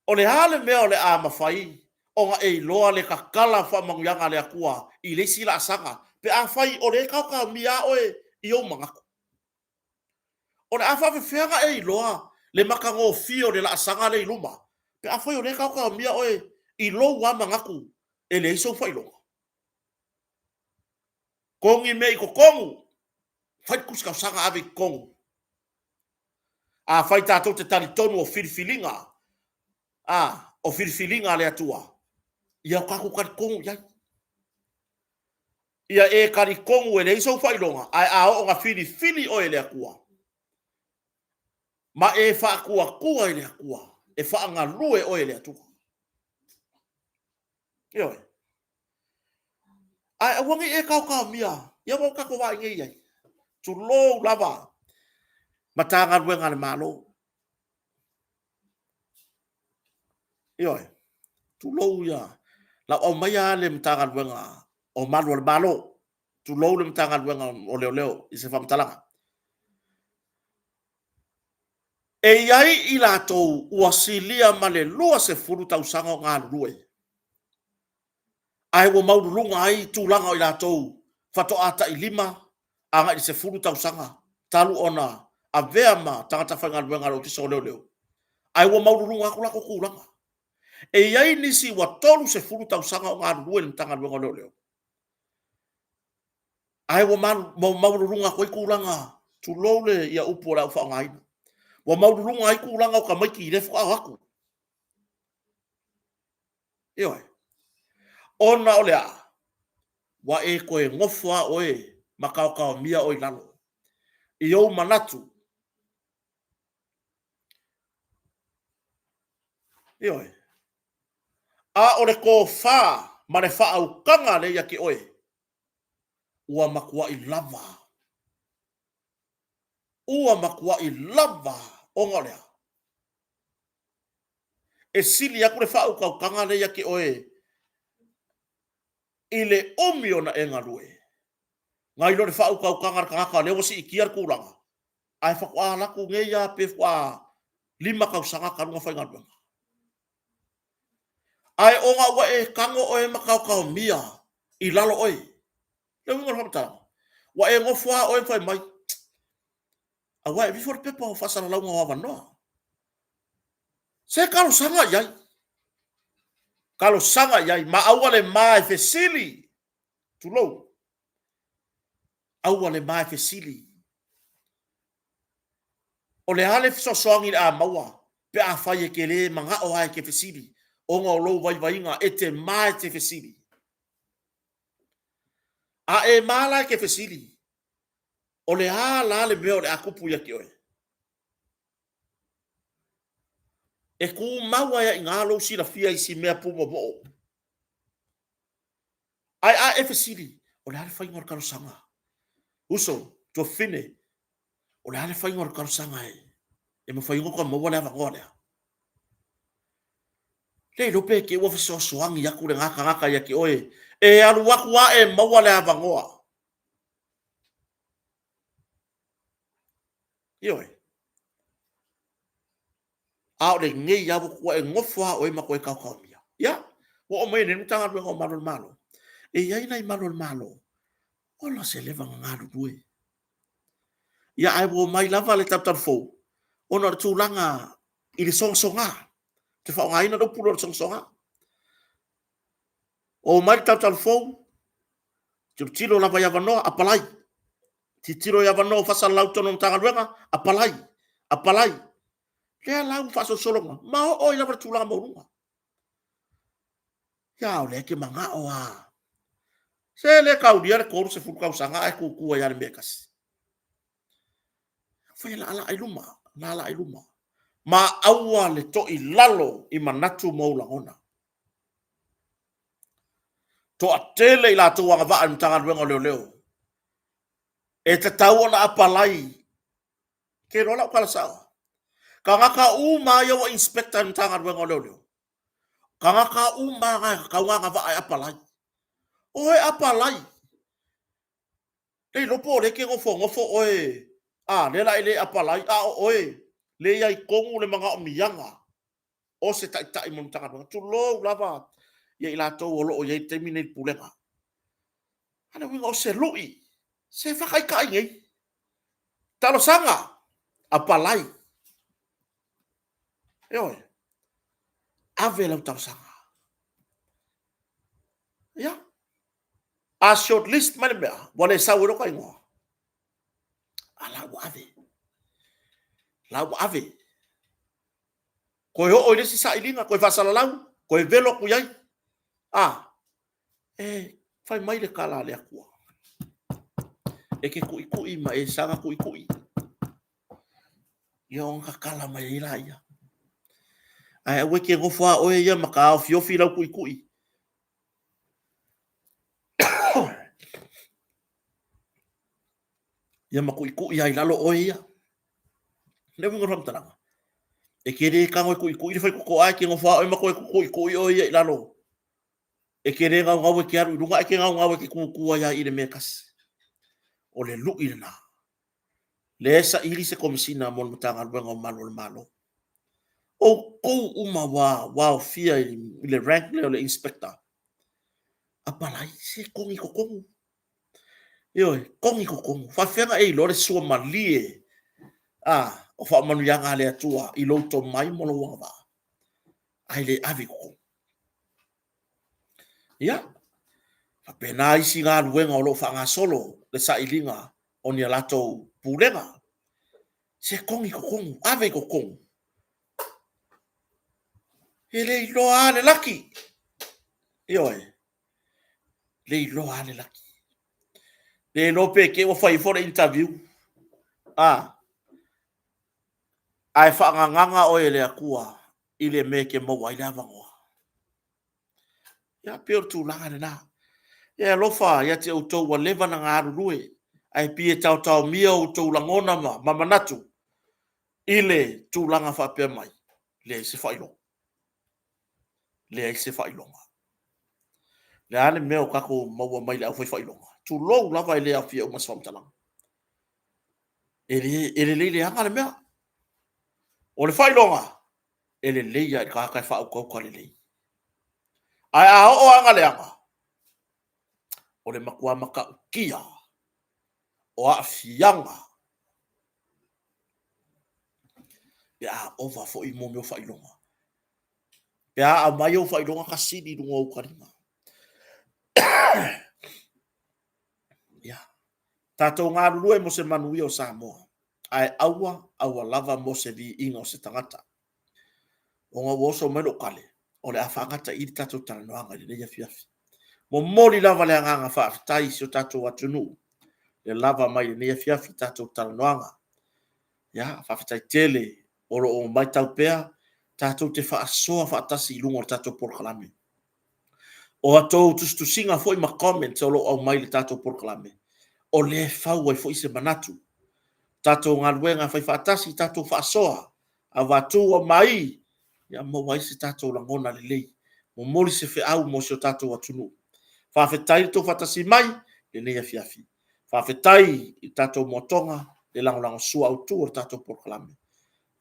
O le a le mea o le a mafai ona e iloa le tatala o faamanuiaga a le Atua i le isi laasaga pe afai o lea e taotaomia lava oe i ou manatu? O le a faapefea ona e iloa le matagofie o le laasaga lea i luma, pe afai o lea e taotaomia oe i lou lava manatu e leai sou faailoga. Togi mea i totonu, fai le tusi talosaga ave i totonu. Afai tatou te talitonu o filifiliga, a, o filifiliga a le Atua, ia tatou talitonu i ai. Ia e talitonu e leai sou faailoga, ae a oo ina filifili oe e le Atua, ma e faatuatua i le Atua, e faagalue oe e le Atua. Ioe. Ae aua ne i e taotaomia, ia ua tatou vaai nei i ai, tulou lava, Matagaluega a le Malo. Ioe, tulou ia, lau aumaia lava le Matagaluega o Malu o le Malo, tulou le Matagaluega o Leoleo i se faamatalaga. E i ai i latou ua silia ma le 20 tausaga o galulue, ae ua maualuluga ai tulaga o i latou faatoa tai 5 agai i le 10 tausaga talu ona avea ma tagata faigaluega a le Ofisa o Leoleo, ae ua maualuluga atu latou tulaga. E i ai nisi ua 30 tausaga o galulue i le Matagaluega o Leoleo, ae ua maualuluga atu ai tulaga, tulou le ia upu o le a ou faaaogaina, ua maualuluga ai tulaga o tamaiti lea faatoa o atu. Ioe. Ona o le a? Ua e toe nofo lava oe ma taotaomia oe i lalo i ou manatu. Ioe. A o le tofa ma le faautaga lea ia te oe, ua matuai lava. Ua matuai lava ona o le a? E sili atu le faautautaga lea ia te oe i le umi ona e galue, nai lo le faautautaga a le tagata o lea ua siitia le tulaga, ae faatoa alu atu nei lava pe faatoa 5 tausaga talu ona faigaluega. Ae ona ua e tago oe ma taotaomia i lalo oe. Le uiga o le faamatalaga, ua e nofo lava oe ma fai mai, aua e ave ifo le pepa o faasalalauga o avanoa. Se talosaga i ai. Talosaga i ai, ma aua le ma e fesili. Tulou. Aua le ma e fesili. O le a le fesoasoani o le a maua pe afai e te le manao lava e te fesili ona o lou vaivaiga e te ma e te fesili. A e ma la e te fesili, o le a la le mea o le a tupu ia te oe? E tumau ai lava i ina lou silafia i si mea pumoomoo. Ae a e fesili, o le a le faiga o le talosaga? Uso, tuafafine, o le a le faiga o le talosaga e mafai ai ona maua le avanoa lea? Le iloa pe te i ua fesoasoani atu lena tagata ia te oe e alu atu lava e maua le avanoa. Ioe. A o lenei lava ua e nofo lava oe ma toe taotaomia. Ia, ua oo mai nei le Matagaluega o Malu o le Malo. E i ai nai malu o le Malo, ola se leva ona galulue. Ia, ae ua omai lava le talutalufou, ona o le tulaga i le sogasoga. Ou te faaaogaina le upu lea o le sogasoga. Omai le talutalufou, tilotilo lava i avanoa, apalai. Tilotilo i avanoa ua faasalalau i totonu o Matagaluega, apalai, apalai. Lea la ua faasolosolo mai, ma oo ai lava i le tulaga maualuga. Ia, o lea e te manao lava. Se le taulia le 30 tausaga ae tutu ai lava i le mea e tasi. Fai e laalaa i luma, laalaa i luma. Ma aua le toilalo i manatu ma ou lagona. Toatele i latou agavaa i le Matagaluega o Leoleo e tatau ona apalai. Ke iloa lau tala sao. Tagata uma lava ia ua inspector i le Matagaluega o Leoleo, tagata uma lava e tatau ona agavaa e apalai. O e apalai. Le iloa po o lea e te nofonofo oe, a, lea la e le apalai, a o oe lea e i ai tonu le manaomiaga o se taitai mo le Matagaluega. Tulou lava ia i latou o lo o i ai i le taimi lenei i le Pulega. A o le uiga o se lui, se faataitai nei. Talosaga, apalai. Ioe, ave lau talosaga. Ia, a short list mai le mea, ua le sau ai lota igoa. A la ua ave. La ua ave. Toe oo i le isi sailiga, toe faasalalau, toe velo atu i ai. A, e fai mai le tala a le Atua. E te tuitui ma e saga tuitui. Ia ona tatala mai ai laia. Ae aua e te nofo lava oe ia ma taofiofi lau tuitui. Ia ma tuitui lava i lalo oe ia. Le uiga o le faamatalaga, e te le tago e tuitui le faitotoa ae te nofo lava oe ma toe tuitui oe ia i lalo. E te le naunau e te alu i luga ae te naunau e te tutu ai lava i le mea e tasi. O le lui lena. Lea e saili se Komesina mo le Matagaluega o Malu o le Malo. Outou uma ua aofia i le rank lea o le Inspector, apalai, se togi i totonu. Ioe, togi i totonu. Faafefea ona e iloa le sua malie a, o faamanuiaga a le Atua i lou tomai ma lou agavaa, ae le ave i totonu. Ia, faapena isi galuega o lo o faagasolo le sailiga o ni a latou pulega. Se togi i totonu, ave i totonu. E le iloa lava le laki. Ioe, le iloa lava le laki. Le iloa pe te i ua fai ifo le interview. A, ae faagagaga oe e le Atua i le mea e te maua ai le avanoa. Ia, pei o le tulaga lena. E alofa ia te outou ua leva ona galulue, ae pei e taotaomia outou lagona ma manatu i le tulaga faapea mai, leai se faailoga. Leai se faailoga. Le a le mea o tatou maua mai le aufai faailoga? Tulou lava e le aofia uma se faamatalaga. E, le, e lelei leaga le mea. O le faailoga, e lelei lava i le tagata e faautauta lelei. Ae a oo lava ina leaga, o le matua matautia o aafiaga pe a ova foi mo mea o faailoga. Pe a aumai ou faailoga ta sili i luga o ou taliga. Ia, tatou galulue mo se manuia o Samoa, ae aua, aua lava mo se viiga o se tagata. Ona ua oso mai lou tale, o le a faagata i i le tatou talanoaga i lenei afiafi. Momoli lava le agaga faafetai i si o tatou atunuu, le lava mai i lenei afiafi i tatou talanoaga. Ia, faafetai tele o lo o matau pea tatou te faasoa faatasi i luga o le tatou polokalame. O a outou tusitusiga foi ma comments o lo o aumai i le tatou polokalame, o lea e fau ai foi se manatu. Tatou galuega fai faatasi, tatou faasoa, avatu aumai, ia maua ai se tatou lagona lelei. Momoli se feau mo si o tatou atunuu. Faafetai le tou faatasi mai i lenei afiafi. Faafetai i tatou moatoga le lagolagosua autu o le tatou polokalame.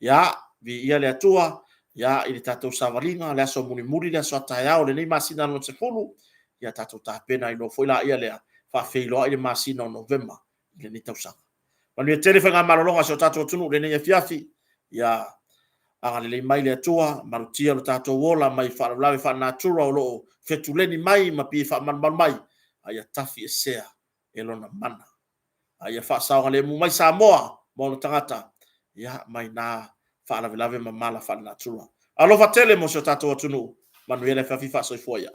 Ia, viia le Atua, ia, i le tatou savaliga, le aso mulimuli, le aso a taeao o lenei masina lona 10, ia tatou tapena ai loa foi laia lea, faafeiloai le masina o Novema i lenei tausaga. Manuia tele faigamalologa a si o tatou atunuu i lenei afiafi, ia agalelei mai le Atua, malutia lo tatou ola mai faalavelave faalenatura o lo o fetuleni mai ma pei e faamalumalu mai, a ia tafi esea e lona mana. A ia faasaogalemu mai Samoa ma ona tagata, ia, mai na faalavelave ma mala faalenatura. Alofa tele mo si o tatou atunuu, manuia le afiafi faasoifua ia.